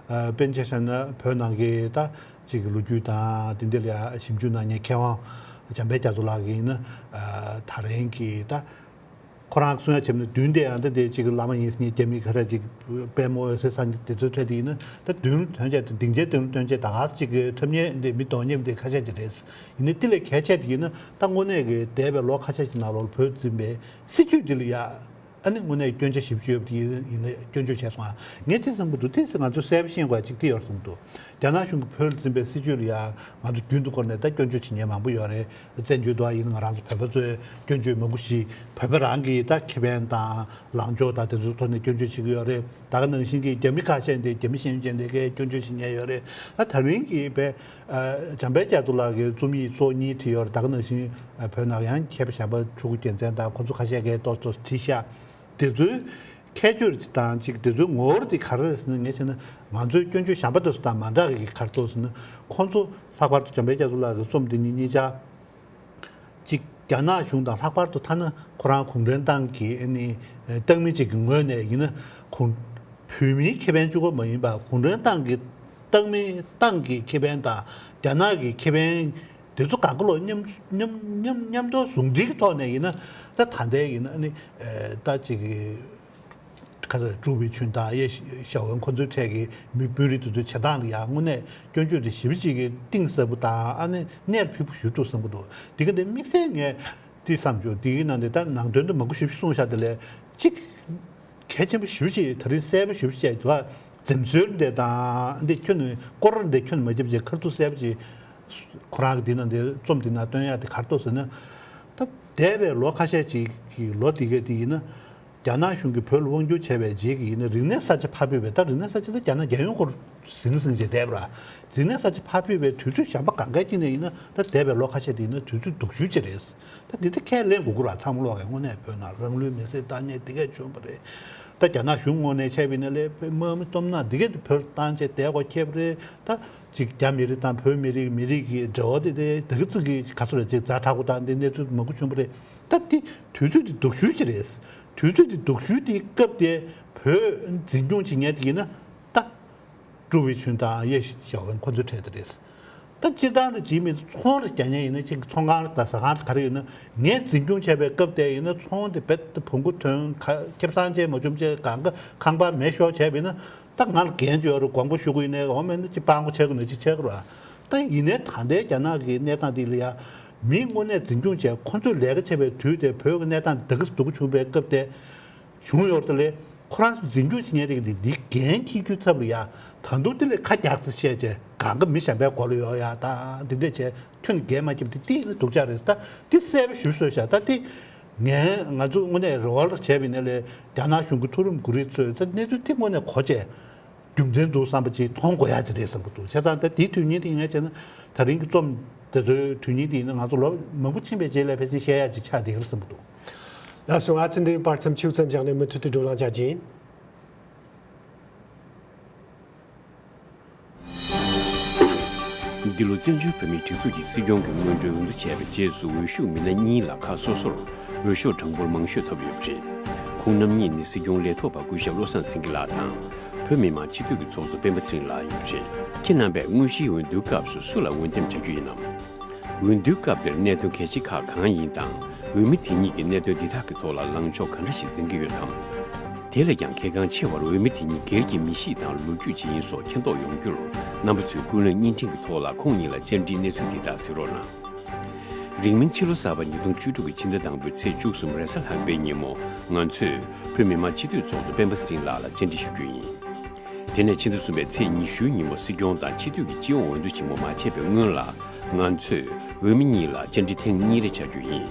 དཔེར་ན་ཆ་བཞག་ན་བོད་ནང་གི་ད་ཅིག་གི་ལོ་རྒྱུས་དང་དེ་འདྲ་ལ་ཞིབ་འཇུག་གནང་མཁན་མཁས་དབང་འཇམ་དཔལ་རྒྱ་མཚོ་ལགས་ཀྱིས་ཡིན་ན། ད་རིང་གི་ད། ཁོ་རང་གསུང་ཡ་བྱས་ན་མདུན་དེ་ཡང་ད་དེ་གཅིག་བླ་མ་ཡིན་ཟེར་མཁན་རྒྱ་མི་ག་རེ་གཅིག་པདྨ་འོད་ཟེར་ཟེར་མཁན་དེ་ཚོའི་གྲས་དེ་ཡིན་ན་ད་མདུན་ཐོན་བྱས། སྡིངས་ཆའི་མདུན་ཐོན་བྱས་ད་ག་ཟེ་གཅིག་གི་འཁྲབ་མཁན་དེ་མི་གཏོང་མཁན་དེ་ཁ་ཤས་ཅིག་རེད། ཡིན་ནའི་དེ་ལས་གལ་ཆེ་དེ་ཡིན་ན་ད་དངོས་གནས་ཀྱི་འདས་པའི་ལོ་ཁ་ཤས་ཀྱི་ནང་ལོགས་བོད་འཛིན་པའི་སྲིད་བྱུས་འདི་ལ་ཡ་ཨ་ནི་དངོས་གནས་སྐྱོན་ཆ་ཞེ་པོ་ཅིག་ཡོད་པ་དེ་ཡིན་ན་སྐྱོན་བརྗོད་བྱས་སོང་ང་། ངས་དེ་བསམ་གྱི་འདུག་དེ་ཚེ་ང་ཚོས་གསལ་པོ་ཤེས་དགོས་ཅིག་དེ་ཡོད་བསམ་གྱི་འདུག་རྒྱ་ནག་གཞུང་གིས་བོད་ལ་འཛིན་པའི་སྲིད་བྱུས་ལ་ཡང་ང་ཚོ་རྒྱུན་དུ་སྐོར་ནས་ད་སྐྱོན་བརྗོད་བྱེད་མཁན་མང་པོ་ཡོད་རེད། བཙན་བྱོལ་དུ་ཡིན་ན་ང་རང་ཚོ་བོད་པ་ཚོས་སྐྱོན་བརྗོད་མང་པོ་ཞིག་བོད་པ་རང་གི་ད་ཁེ་ཕན་དང་ལངས་ཕྱོགས་དང་དེ་ཚོའི་ཐོག་ནས་སྐྱོན་བརྗོད་བྱེད་ཀྱི་ཡོད་རེད། ད་ག་ནང་བཞིན་གྱི་རྒྱ་མི་ཁ་ཤས་འདི་རྒྱ་མི་ཤེས་ཡོན་ཅན་དེ་གས་སྐྱོན་བརྗོད་བྱེད་མཁན་ཡོད་རེད། ད་ད་རིང་གི་བོད་འཇམ་དཔལ་རྒྱ་མཚོ་ལགས་ཀྱི་རྩོམ་ཡིག་ཚོགས་གཉིས་བྲིས་ཡོད་རེད། ད་ག་ནང་བཞིན་བོད་ནང་ཡང་མཁས་པ་གཞན་པ་ཕྲུ་གུ་རྒྱལ་མཚན་དང་ཁོ་ཚོ་ཁ་ཤས་ཀྱིས་ཏོག་ཏོག་བྲིས་ཤག་དེ་ཚོའི་ཁྱད་ཆོས་དེ་དང་གཅིག་དེ་ཚོའི་ངོ་བོ་དེ་ག་རེ་རེད་ཟེར་ན། ངས་བྱས་ན་ང་ཚོའི་སྐྱོན་བརྗོད་གཞན་པ་དེ་ཚོ་དང་མ་འདྲ་གི་ག་རེ་འདུག་ཟེར་ན། ཁོང་ཚོ་ལྷག་པར་དུ་འཇམ་དཔལ་རྒྱ་མཚོ་ལགས་ཀྱི་རྩོམ་འདི་གཉིས་གཉིས་ཆ་གཅིག་རྒྱ་ནག་གཞུང་དང་། ལྷག་པར་དུ་ཐ་ན་ཁོ་རང་གུང་ཁྲན་ཏང་གི་ཨ་ནི་ཏང་མི་གཅིག་གི་ངོས་ནས་ཡིན་ན་ཁོང་བོད་མིའི་ཁེ་ཕན་གཅིག་པོ་མ་ཡིན་པར་གུང་ཁྲན་ཏང་གི་ཏང་མི་ཏང་གི་ཁེ་ཕན་དང་རྒྱ་ནག་གི་ཁེ་ཕན་དེ་ཚོ་གང་ག་ལོག་མཉམ་མཉམ་མཉམ་མཉམ་དུ་ཟུང་འབྲེལ་གྱི་ཐོག་ནས་ཡིན་ན། ད་ད་ལྟའི་ཡིན་ན་ཨ་ནི་ད་ཅིག་གི་ག་རེ་ཀྲུའུ་ཝེ་ཆུན་དང་ཡེ་ཞའོ་ཝེན་ཁོ་ཚོའི་གྲས་ཀྱི་མི་དཔོན་རིགས་དེ་ཚོའི་བྱེད་སྟངས་ལ་ཡང་དངོས་གནས་སྐྱོན་བརྗོད་དེ་ཞེ་པོ་ཅིག་གི་གཏིང་ཟབ་པོ་དང་ཨ་ནི་གནད་ལ་འཕིགས་པོ་ཞིག་འདུག་བསམ་གྱི་འདུག་དེ་ག་དེ་དམིགས་བསལ་ངས་དེ་བསམ་བྱུང་། དེ་གི་ནང་དེ་ད་ནང་དོན་དུ་མང་པོ་ཞེ་པོ་ཅིག་གསུངས་ཤག་དེ་ལས་གཅིག་གལ་ཆེན་པོ་ཞེ་པོ་ཅིག་ད་རིང་གསལ་པོ་ཞེ་པོ་ཅིག་བྱས་འཛེམ་ཟོན་དེ་དང་འདི་ཁྱོན་ནས་སྐོར་ར་འདི་ཁྱོན་ནས་མ་བརྒྱབ་བྱས་ཁ་ཐུག་གསལ་པོ་ཅིག་ཁོ་རང་གི་དེ་ནང་དེ་རྩོམ་དེ་ནང་སྟོན་ཡག་དེ་ག་རེ་འདུག་ཟེར་ན། ད་འདས་པའི་ལོ་ཁ་ཤས་ཅིག་གི་ལོ་དེ་ག་དེ་ཡིན་ན། རྒྱ་ནག་གཞུང་གིས་བོད་ལ་དབང་བསྒྱུར་བྱས་པའི་རྗེས་ཀྱི་ཡིན་ན་རིག་གནས་གསར་བརྗེ་ཕར་ཕུད་པའི། ད་རིག་གནས་གསར་བརྗེ་ལ་རྒྱ་ནག་རྒྱལ་ཡོངས་སྐོར་ཟིང་ཟིང་བྱས་བསྡད་པ་ར། རིག་གནས་གསར་བརྗེ་ཕར་ཕུད་པའི་དུས་ཚོད་གཞན་པ་གང་གའི་དཀྱིལ་ནས་ཡིན་ན། ད་འདས་པའི་ལོ་ཁ་ཤས་དེ་ཡིན་ན་དུས་ཚོད་སྡུག་ཤོས་ཅིག་རེད། ད་འདི་ད་ཁས་ལེན་དགོས་ཀྱི་ར། ཚང་མ་ལོག་གི་དངོས་གནས་བོད་ནང་རང་ལུས་མེར་སྲེག་བཏང་མཁན་དེ་གས་བྱུང་བ་རེད། ད་རྒྱ་ནག་གཞུང་ངོས་ནས་བྱས་པ་ཡིན་ན་ལས་དམག་མི་སྟོབས་ན་དེ་གས་དེ་བོད་བཏང་བྱས་བསྡད་དགོས་ཁེལ་བ་རེད། ད་ཅིག་རྒྱ་མི་རིགས་དང་བོད་མི་རིགས་མི་རིགས་ཀྱི་འབྲེལ་བ་དེ་དེ་དེ་ག་ཙིག་གི་ག་ཚོད་རེད་ཅིག་ཛ་དྲག་པོ་དང་དེ་གནས་ཚུལ་མང་པོ་བྱུང་བ་རེད། ད་དེ་དུས་ཚོད་དེ་སྡུག་ཤོས་ཅིག་རེད། དུས་ཚོད་དེ་སྡུག་ཤོས་དེའི་སྐབས་དེ་བོད་འཛིན་སྐྱོང་བྱེད་མཁན་དེ་ཡིན་ན་ད། ཀྲུའུ་ཝེ་ཆུན་དང་ཡེ་ཞའོ་ཝེན་ཁོ་ཚོའི་གྲས་དེ་རེད། ད་སྤྱིར་བཏང་དུ་བྱེད་མི་ཚོང་རེ་རྒྱག་མཁན་ཡིན་ན་ཅིག་ཚོང་ཁང་དང་ཟ་ཁང་ག་རེ་ཡོད་ན། ངས་འཛིན་སྐྱོང་བྱས་པའི་སྐབས་དེ་ཡིན་ན་ཚོང་དེ་རྦད་དེ་བོང་གུ་ཐོན་ཁ་ཁེ་བཟང་བྱས་མ་བྱུང་བྱས་གང་ག་ཁང་པ་མེ་ཤོར་བྱས་པ་ཡིན་ན། ད་ང་ལ་འགན་ཅིག་ཡོད་རེད། དགོངས་པ་ཞུ་གི་ཡིན་ནའི་འོ་མེད་ན་ཅིག་སྤྲང་པོ་བྱེད་དགོས་ན་ཅིག་བྱེད་དགོས་རེད། ད་ཡིན་ནའི་ད་ལྟའི་རྒྱ་ནག་གི་གནས་སྟངས་འདི་ལ་ཡ་མི་དངོས་གནས་འཛིན་སྐྱོང་བྱས་ཁོ་ཚོས་ལས་ཀ་བྱས་པའི་དུས་དེ་བོད་ཀྱི་གནས་སྟངས་འདི་ག་སྡུག་གུ་བྱུང་བའི་སྐབས་དེ། བྱུང་ཡོད་རེད་དེ་ལས་ཁོ་རང་ཚོ་འཛིན་སྐྱོང་བྱེད་མཁན་རིགས་འདི་འདི་འགན་འཁྱེར་རྒྱུའི་ཚབ་ལ་ཡ་ད་དུང་དེ་ལས་ཁ་རྒྱག་ཚེ་བཤད་བྱས་གང་ག་མི་གཞན་པའི་མགོ་ལ་གཡོག་ཡ་དང་འདི་འདྲས་བྱས་ཁྱོན་འགན་མ་འཁྱེར་བ་དེ་དེ་ནི་སྡུག་ཅག་རེད། ད་དེ་གསལ་པོ་ཞིག་བཟོས་ཤག་ད་དེ་ངས་ང་ཚོ་དངོས་གནས་རེ་བ་ལ་བྱས་པ་ཡིན་ན་ལས་རྒྱ་ནག་གཞུང་གི་མཐོ་རིམ་འགོ་ཁྲིད་ཚོས་ད་གནས་ཚུལ་དེ་དངོས་གནས་གོ་བྱས། རྒྱུ་མཚན་འདུག་བསམ་པ་ཅིག་མཐོང་དགོས་ཡ་ཅིག་རེད་བསམ་གྱི་འདུག་བྱས་ཙང་ད་དེའི་དོན་སྙིང་དེ་ངས་བྱས་ན་ད་རིང་གི་རྩོམ་དེ་ཚོའི་དོན་སྙིང་དེ་ཡིན་ན་ང་ཚོ་ལོ་མང་པོ་ཕྱིན་པའི་རྗེས་ལ་ཕལ་ཆེར་བཤད་ཡ་ཅིག་ཆགས་བསྡད་ཀྱི་རེད་བསམ་གྱི་འདུག་ལགས་སོ། ང་ཚོ་འདིར་བར་མཚམས་ཆུ་མཚམས་བཞག་ནས་མུ་མཐུད་དུ་བགྲོ་གླེང་བྱ་རྒྱུ་ཡིན། འདི་ལོ་བཙན་བྱོལ་བོད་མིའི་སྒྲིག་འཛུགས་ཀྱི་སྲིད་སྐྱོང་གི་སྔོན་འགྲོའི་འོས་བསྡུ་བྱས་པའི་རྗེས་སུ་འོས་ཤོག་མི་སྣ་གཉིས་ལ་ཁག་སོ་སོར་འོས་ཤོག་གྲངས་འབོར་མང་ཤོས་ཐོབ་ཡོད་པ་རེད། ཁོང་རྣམ་གཉིས་ནི་སྲིད་སྐྱོང་ལས་ཐོག་པ་སྐུ་ཞབས་བློ་བཟང་སེང་གེ་ལགས་དང་། བོད་མི་མང་སྤྱི་འཐུས་ཀྱི་ཚོགས་གཙོ་སྤེན་པ་ཚེ་རིང་ལགས་ཡིན་པ་རེད། ཁྱེད་རྣམ་པས་དངོས་གཞིའི་འོས་བསྡུའི་སྐབས་སུ་སུ་ལ་འོས་འདེམས་བྱ་རྒྱུ་ཡིན་ནམ། འོས་བསྡུའི་སྐབས་དེར་གནད་དོན་གལ་ཆེ་ཁག་གང་ཡིན་དང་། འོས་མི་དེ་གཉིས་ཀྱིས་གནད་དོན་འདི་དག་གི་ཐོག་ལ་ལངས་ཕྱོགས་ག་འདྲ་ཞིག་འཛིན་གྱི་ཡོད་དམ། དེ་ལས་ཀྱང་གལ་འགངས་ཆེ་བར་འོས་མི་དེ་གཉིས་སྒེར་གྱི་མི་གཤིས་དང་ལོ་རྒྱུས་ཇི་ཡིན་སོགས་མཁྱེན་རྟོགས་ཡོང་རྒྱུར། རྣམ་པ་ཚོས་ཀུན་གླེང་བརྙན་འཕྲིན་གྱི་ཐོག་ལ་ཁོང་གཉིས་ལ་བཅར་འདྲིའི་གནས་ཚུལ་དེ་དག་གཟིགས་རོགས་གནང་། རིང་མིན་ཕྱི་ལོ་གསར་པ་ཉིས་སྟོང་བཅུ་དྲུག་གི་ཕྱི་ཟླ་དང་པོའི་ཚེས་བཅུ་གསུམ་རེས་གཟའ་ལྷག་པའི་ཉིན་མོ། ང་ཚོས་བོད་མི་མང་སྤྱི་འཐུས་ཚོགས་གཙོ་སྤེན་པ་ཚེ་རིང་ལགས་ལ་བཅར་འདྲི་ཞུ་རྒྱུ་ཡིན། དེ་ནས་ཕྱི་ཟླ་གསུམ་པའི་ཚེས་ཉི་ཤུའི་ཉིན་མོ་སྲིད་སྐྱོང་དང་སྤྱི་འཐུས་ཀྱི་སྤྱི་ཡོངས་འོས་བསྡུ་ཆེན་མོ་མ་ཆད་པའི་སྔོན་ལ། ང་ཚོས་འོས་མི་གཉིས་ལ་བཅར་འདྲི་ཐེངས་གཉིས་རེ་བྱ་རྒྱུ་ཡིན།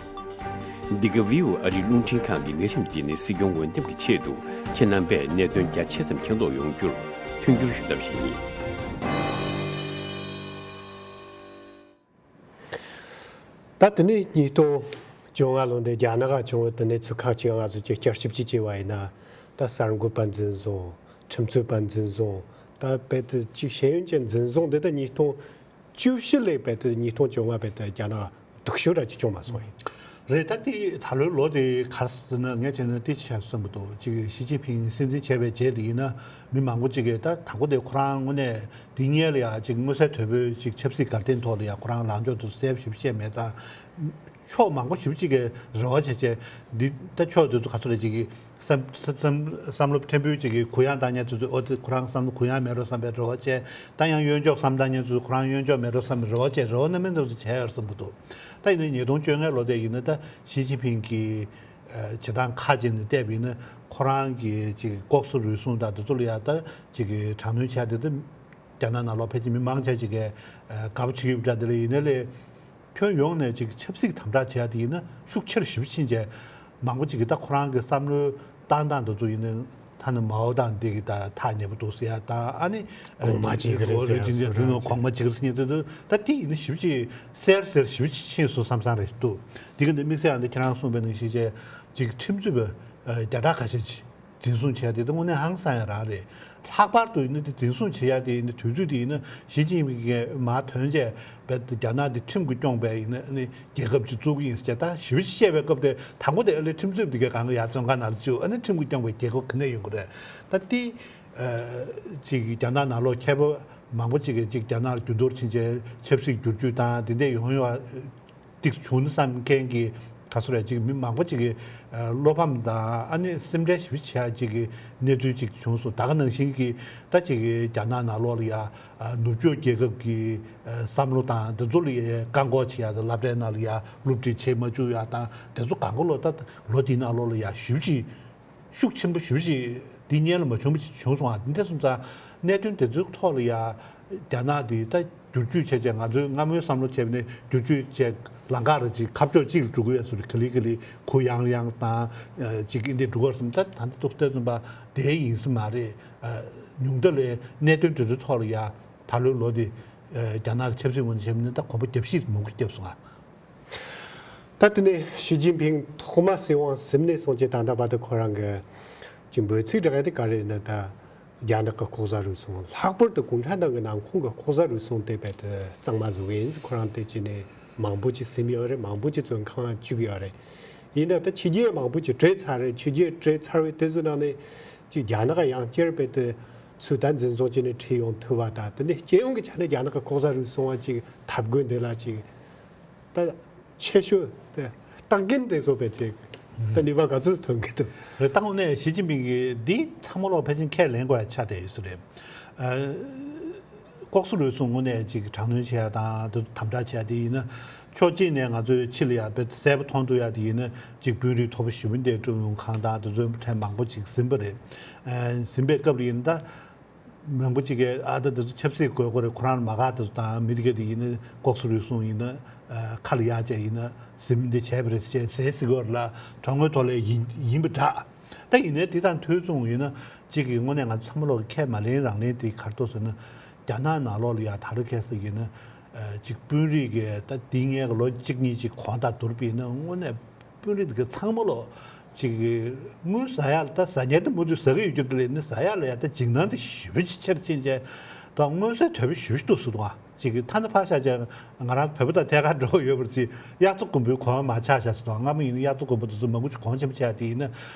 འདི་ག་ཝི་ཨོ་ཨ་རིའི་རླུང་འཕྲིན་ཁང་གི་ལས་རིམ་འདི་ནི་སྲིད་སྐྱོང་འོས་འདེམས་ཀྱི་ཆེད་དུ་ཁྱེད་རྣམ་པས་གནད་དོན་རྒྱ་ཆེ་ཙམ་མཁྱེན་རྟོགས་ཡོང་རྒྱུར་མཐུན་འགྱུར་ཞུ་ཐབས་ཤིག་ཡིན། ད་དེ་ནས་ཉིས་སྟོང་བཅོ་ལྔ་ལོ་འདི་རྒྱ་ནག་ག་བྱུང་བའི་དེ་ནས་ཚུར་ཁག་ཅིག་ང་ཚོ་ཅིག་བསྐྱར་ཞིབ་ཅིག་བྱས་པ་ཡིན་ན། ད་གསར་འགོད་པ་འཛིན་བཟུང་། ཁྲིམས་རྩོད་པ་འཛིན་བཟུང་། ད་རྦད་དེ་ཅིག་ཤེས་ཡོན་ཅན་འཛིན་བཟུང་འདི་ད་ཉིས་སྟོང་བཅུ་བཞི་ལས་རྦད་དེ་ཉིས་སྟོང་བཅོ་ལྔ་རྦད་དེ་རྒྱ་ནག་སྡུག་ཤོས་ར་ཅིག་བྱུང་མ་སོང་ཡིན། རེད། ད་དེ་ད་ལོའི་ལོ་དེ་ག་རེ་ཟེར་ན། ངས་བྱས་ན་དེ་ཆགས་བསམ་པ་འདུག་ཅིག་ཞི་ཅིན་ཕིང་སྲིད་འཛིན་བྱས་པའི་རྗེས་དེ་ཡིན་ན། མི་མང་པོ་ཅིག་གིས་ད་དང་པོ་དེ་ཁོ་རང་དངོས་གནས་འདི་སྔོན་ལ་ཡ་ཅིག་མངོན་གསལ་དོད་པོའི་ཅིག་ཆབ་སྲིད་འགལ་རྐྱེན་ཐོག་ལ་ཡ་ཁོ་རང་ལངས་ཕྱོགས་དེ་གསལ་པོ་ཞེ་པོ་བཤད་མེད་ཙང་། ཕྱོགས་མང་པོ་ཞེ་པོ་ཅིག་གིས་རེ་བ་བྱས་བྱས། འདི་ད་ཕྱོགས་དེ་ཚོ་ག་ཚོད་རེད། ཅིག་གིས་བསམ་བསམ་བསམ་བློ་ཕྲན་བུ་ཅིག་གིས་གུ་ཡངས་བཏང་མཁན་ཚོ་ཚོས། ཨོ་དེ་ཁོ་རང་བསམ་བློ་གུ་ཡངས་མེད་འགྲོ་བསམ་པའི་རེ་བ་བྱས། ད་ཡང་གཡོན་ཕྱོགས་བསམ་བཏང་མཁན་ཚོས་ཁོ་རང་གཡོན་ཕྱོགས་མེད་འགྲོ་བསམ་པའི་རེ་བ་བྱས། རེ་བ་སྣ་མིན་འདྲ་བོ་ཅིག་བྱས་ཡོད་བསམ་གྱི་འདུག་ད་ཡིན་ན་ཉིས་སྟོང་བཅོ་ལྔའི་ལོ་དེ་ཡིན་ན། ད་ཞི་ཅིན་ཕིང་གི་ཨ་བྱེད་སྟངས་ཁ་ཅིག་ནས་བལྟས་པ་ཡིན་ན། ཁོ་རང་གི་ཅིག་ལྐོག་ཟ་རུལ་སུངས་དང་དེ་ཚོ་ལ་ཡ་ད་ཅིག་གི་དྲག་གནོན་བྱས་ཏེ། ད་རྒྱ་ནག་ནང་ལོགས་ཕལ་ཆེར་མི་མང་ཆེ་ཅིག་གིས་ཨ་དགའ་པོ་བྱེད་ཀྱི་ཡོད་པ་འདྲ། དེ་ལ་ཡིན་ནའི་ལས། ཁྱོན་ཡོངས་ནས་ཅིག་ཆབ་སྲིད་དམ་དྲག་བྱེད་ཡ་དེ་ཡིན་ན་ཤུགས་ཆེ་རུ་ཞེ་པོ་ཕྱིན་བྱས། མང་པོ་ཅིག་གིས་ད་ཁོ་རང་གི་བསམ་བློའི་བཏང་སྟངས་དེ་ཚོ་ཡིན་ན། ཐ་ན་མའོ་དང་དེ་གི་ད་ཐག་ཉེ་པོ་འདུག་ཟེར་ཡ་དང་། ཨ་ནི་གོང་མ་བྱེད་ཀྱི་རེད་ཟེར་ཡ། རེད། ཅིག་ཅིག་རེད། ནོ་གོང་མ་བྱེད་ཀྱི་རེད་ཟེར་མཁན་དེ་ཚོ། ད་དེ་ཡིན་ན་ཞེ་པོ་ཅིག་གསལ་གསལ་ཞེ་པོ་ཅིག་ཕྱིན་སོང་བསམ་བསམ་རེད་འདུག་དེ་ག་འདི་དམིགས་བསལ་ཡང་འདི་ཁྱེད་རང་གསུངས་པའི་ནང་བཞིན་བྱས། ཅིག་ཁྲིམས་རྩོད་པ་ཨ་བརྒྱ་ཕྲག་ཁ་ཤས་ཅིག་འཛིན་བཟུང་བྱས་ཏེ། དེ་དངོས་གནས་ཧང་སང་ཡ་རང་རེད། ལྷག་པར་དུ་ཡིན་ན་དེ་འཛིན་བཟུང་བྱེད་ཡ་དེ་ཡིན་ན། དུས་ཚོད་དེ་ཡིན་ན་ཞི་ཅིན་ཕིང་གིས་མར་ཐོན་བྱས། རྦད་དེ་རྒྱ་ནག་འདི་ཁྲིམས་ཀྱིས་སྐྱོང་བའི་ཡིན་ན་ཨ་ནི་རྒྱལ་ཁབ་ཅིག་བཙུགས་ཀྱི་ཡིན་ཟེར་བྱས། ད་ཞེ་པོ་ཅིག་བཤད་པའི་སྐབས་དེ། དང་པོ་དེ་ཨ་ལས་ཁྲིམས་རྩོད་པ་དེ་གས་གང་ག་ཡར་བཙོན་ཁང་ནང་ལ་བཅུག་ཨ་ནི་ཁྲིམས་ཀྱིས་སྐྱོང་བའི་རྒྱལ་ཁབ་ག་ནས་ཡོང་གི་རེད། ད་དེ་ཨ་ཅིག་རྒྱ་ནག་ནང་ལོགས་མཁས་པ་མང་པོ་ཅིག་གིས་ཅིག་རྒྱ་ནག་ལ་འགྱུར་ལྡོག་ཕྱིན་བྱས། ཆབ་སྲིད་བསྒྱུར་བཅོས་དང་དེ་འདྲ་ཡོང་ཡོང་ཅིག་བྱུང་ན་བསམ་མཁན་གྱི་ག་ཚོད་རེད། ཅིག་མི་མང་པོ་ཅིག་གིས་ཨ་བློ་ཕམ་དང་ཨ་ནི་སེམས་ཁྲལ་ཞེ་པོ་བྱེད་ཡ་ཅིག་གི་གནས་ཚུལ་ཅིག་བྱུང་སོང་། ད་ག་ནང་བཞིན་གྱི་ད་ཅིག་རྒྱ་ནག་ནང་ལོགས་ལ་ཡ་ཨ་ནུབ་ཕྱོགས་རྒྱལ་ཁབ་ཀྱི་ཨ་བསམ་བློ་དང་དེ་ཚོ་ལ་ཡ་བཀག་འགོག་བྱེད་ཡ་དང་། སློབ་གྲྭའི་ནང་ལ་ཡ་སློབ་ཁྲིད་བྱེད་མ་བཅུག་ཡ་དང་། དེ་ཚོ་གང་ག་ལོ་ད་ལོ་དེའི་ནང་ལོགས་ལ་ཡ་ཞེ་པོ་ཅིག་ཤུགས་ཆེན་པོ་ཞེ་པོ་ཅིག་འདི་སྔོན་ལ་མ་བྱུང་བ་ཅིག་བྱུང་སོང་ཨ། འདི་འདྲ་སོང་ཙང་གནད་དོན་དེ་ཚོའི་ཐོག་ལ་ཡ་རྒྱ་ནག་འདི་ད་བསྒྱུར་བཅོས་བྱས་བྱས། ང་ཚོའི་སྔ་མོའི་བསམ་བློ་བྱས་པ་ནི་བསྒྱུར་བཅོས་བྱས་ལམ་ཁ་ར་ཅིག་ཁ་ཕྱོགས་གཅིག་ལ་འགྲོ་གི་ཡོད་ས་རེད། ག་ལེ་ག་ལེ་གུ་ཡངས་ཡངས་དང་ཅིག་འདི་འགྲོ་གི་ཡོད་ས་རེད། ད་ད་ལྟ་ཏོག་ཙམ་པ་དེ་ཡིན་ས་མ་རེད། ཉུང་མཐའ་ལ་གནད་དོན་དེ་ཚོའི་ཐོག་ལ་ཡ་ད་ལོའི་ལོ་འདི་རྒྱ་ནག་གི་ཆབ་སྲིད་ངོས་ནས་བྱས་པ་ནི་ད་གོམ་པ་བརྒྱབ་བཞི་མང་པོ་བརྒྱབ་སོང་ཨ། ད་དེ་ནས་ཞི་ཅིན་ཕིང་ཐོག་མ་སྲིད་དབང་ཟིན་ནས་བཟུང་སྟེ་ད་ལྟ་བར་དུ་ཁོ་རང་གི་ཅིག་འབོད་ཚིག་འདྲ་ག་དེ་ག་རེ་ཡིན་ན། ད་རྒྱ་ནག་གི་ལྐོག་ཟ་རུལ་སུངས། ལྷག་པར་དུ་གུང་ཁྲན་ཏང་གི་ནང་ཁོངས་ཀྱི་ལྐོག་ཟ་རུལ་སུངས་དེ་རྦད་དེ་གཙང་མ་བཟོ་གི་ཡིན། ཁོ་རང་དེ་བྱས་ནས་མང་པོ་ཅིག་ཟིན་ཡོད་རེད། མང་པོ་ཅིག་བཙོན་ཁང་བཅུག་ཡོད་རེད། ཡིན་ན་ད་ཕྱི་རྒྱལ་མང་པོ་ཅིག་བྲོས་ཚར་རེད། ཕྱི་རྒྱལ་བྲོས་ཚར་བའི་དེ་ཚོའི་ནང་ནས་ཅིག་རྒྱ་ནག་ཡང་བསྐྱར་རྦད་དེ་ཚུར་ད་འཛིན་བཟུང་བྱས་ནས་ཁྲིད་ཡོང་ཐུབ་པ་དང་། དེ་ནས་སྤྱི་ཡོངས་ཀྱི་ཆ་ནས་རྒྱ་ནག་གི་ལྐོག་ཟ་རུལ་སུངས་པ་ཅིག་འཐབ་རྒོལ་འདི་ལ་ཅིག་ད་ཆེ་ཤོས་དེ་རྟག་འགན་དེ་བཟོ་བའི་ཅིག་ད་ནུས་པ་ག་ཚོད་ཐོན་གྱི་འདུག་རེད། ད་དངོས་གནས་ཞི་ཅིན་ཕིང་གིས་འདི་ཚང་མ་ལོག་ཕལ་ཆེར་ཁས་ལེན་དགོས་ཡ་ཆགས་བསྡད་ཡོད་ས་རེད། ཨ། ལྐོག་ཟ་རུལ་སུངས་དངོས་གནས་ཅིག་དྲག་གནོན་བྱེད་ཡ་དང་དེ་དམ་དྲག་བྱེད་ཡ་དེ་ཡིན་ན། ཕྱོགས་གཅིག་ནས་ང་ཚོས་ཕྱི་ལ་ཡ་དཔེ་གསལ་པོ་མཐོང་ཐུབ་ཡ་དེ་ཡིན་ན། ཅིག་དཔོན་རིགས་མཐོ་པོ་ཞེ་པོ་འདི་ཀྲུང་དབྱང་ཁང་དང་དེ་ཚོའི་གྲས་མང་པོ་ཅིག་ཟིན་པ་རེད། ཨ། ཟིན་པའི་སྐབས་ལ་ཡིན་ན། ད་མང་པོ་ཅིག་གིས་ཨ་ད་དེ་ཚོ་ཆབ་སྲིད་དགོས་མཁོ་རེད། ཁོ་རང་ལ་མ་དགའ་དེ་ཚོ་དང་། མི་དེ་ག་དེ་ཡིན་ན་ལྐོག་ཟ་རུལ་སུངས་ཡིན་ན། ཨ། ཁ་ལ་ཡ་བྱས་ཡིན་ན་ཟིན་འདི་བྱས་པ་རེད་ཅེས་ཟེར་ཟེར་གྱི་ཡོད་རེད་ལ། དོན་དངོས་ཐོག་ལ་ཡིན་ཡིན་པ་འདྲ། ད་ཡིན་ནའི་དེ་དང་དུས་མཚུངས་ཡིན་ན། གཅིག་གིས་དངོས་གནས་ང་ཚོ་ཚང་མ་ལོག་གིས་ཁས་མ་ལེན་རང་ལེན་དེ་ག་རེ་འདུག་ཟེར་ན། རྒྱ་ནག་ནང་ལོགས་ལ་ཡ་ད་རེས་ཁ་སང་ཡིན་ན། ཨ། ཅིག་དཔོན་རིགས་ཀྱིས་ད་འདི་སྔོན་གྱི་ལོ་གཅིག་གཉིས་ཅིག་གོང་དང་བསྡུར་བ་ཡིན་ན། དངོས་གནས་དཔོན་རིགས་དེ་ག་ཚང་མ་ལོག་ཅིག་དངུལ་ཟ་ཡ་ལ་ད་ཟ་ཉལ་དེ་མུ་མཐུད་ཟ་གི་ཡོད་རྒྱུ་དེ་ལས་ནི་ཟ་ཡ་ལ་ཡ་ད་འཇིགས་སྣང་དེ་ཞེ་པོ་ཅིག་ཆེར་ཕྱིན་བྱས། ད་མངོན་གསལ་དོད་པོ་ཞེ་པོ་ཅིག་འདུག་ཟེར་འདུག་ཨ། ཅིག་གི་ཐ་ན་ཕར་བཞག་བྱས་ང་རང་བོད་པ་དང་ཐད་ཀར་འགྲོ་གི་ཡོད་པར་ཅིག་གཡག་རྫ་དགུན་འབུའི་གོང་མར་ཆག་བཞག་སོང་། སྔ་མོ་ཡིན་ན་གཡག་རྫ་དགུན་འབུ་དེ་ཚོ་མང་པོ་ཅིག་གོང་ཆེན་པོ་ཆགས་དེ་ཡིན་ན་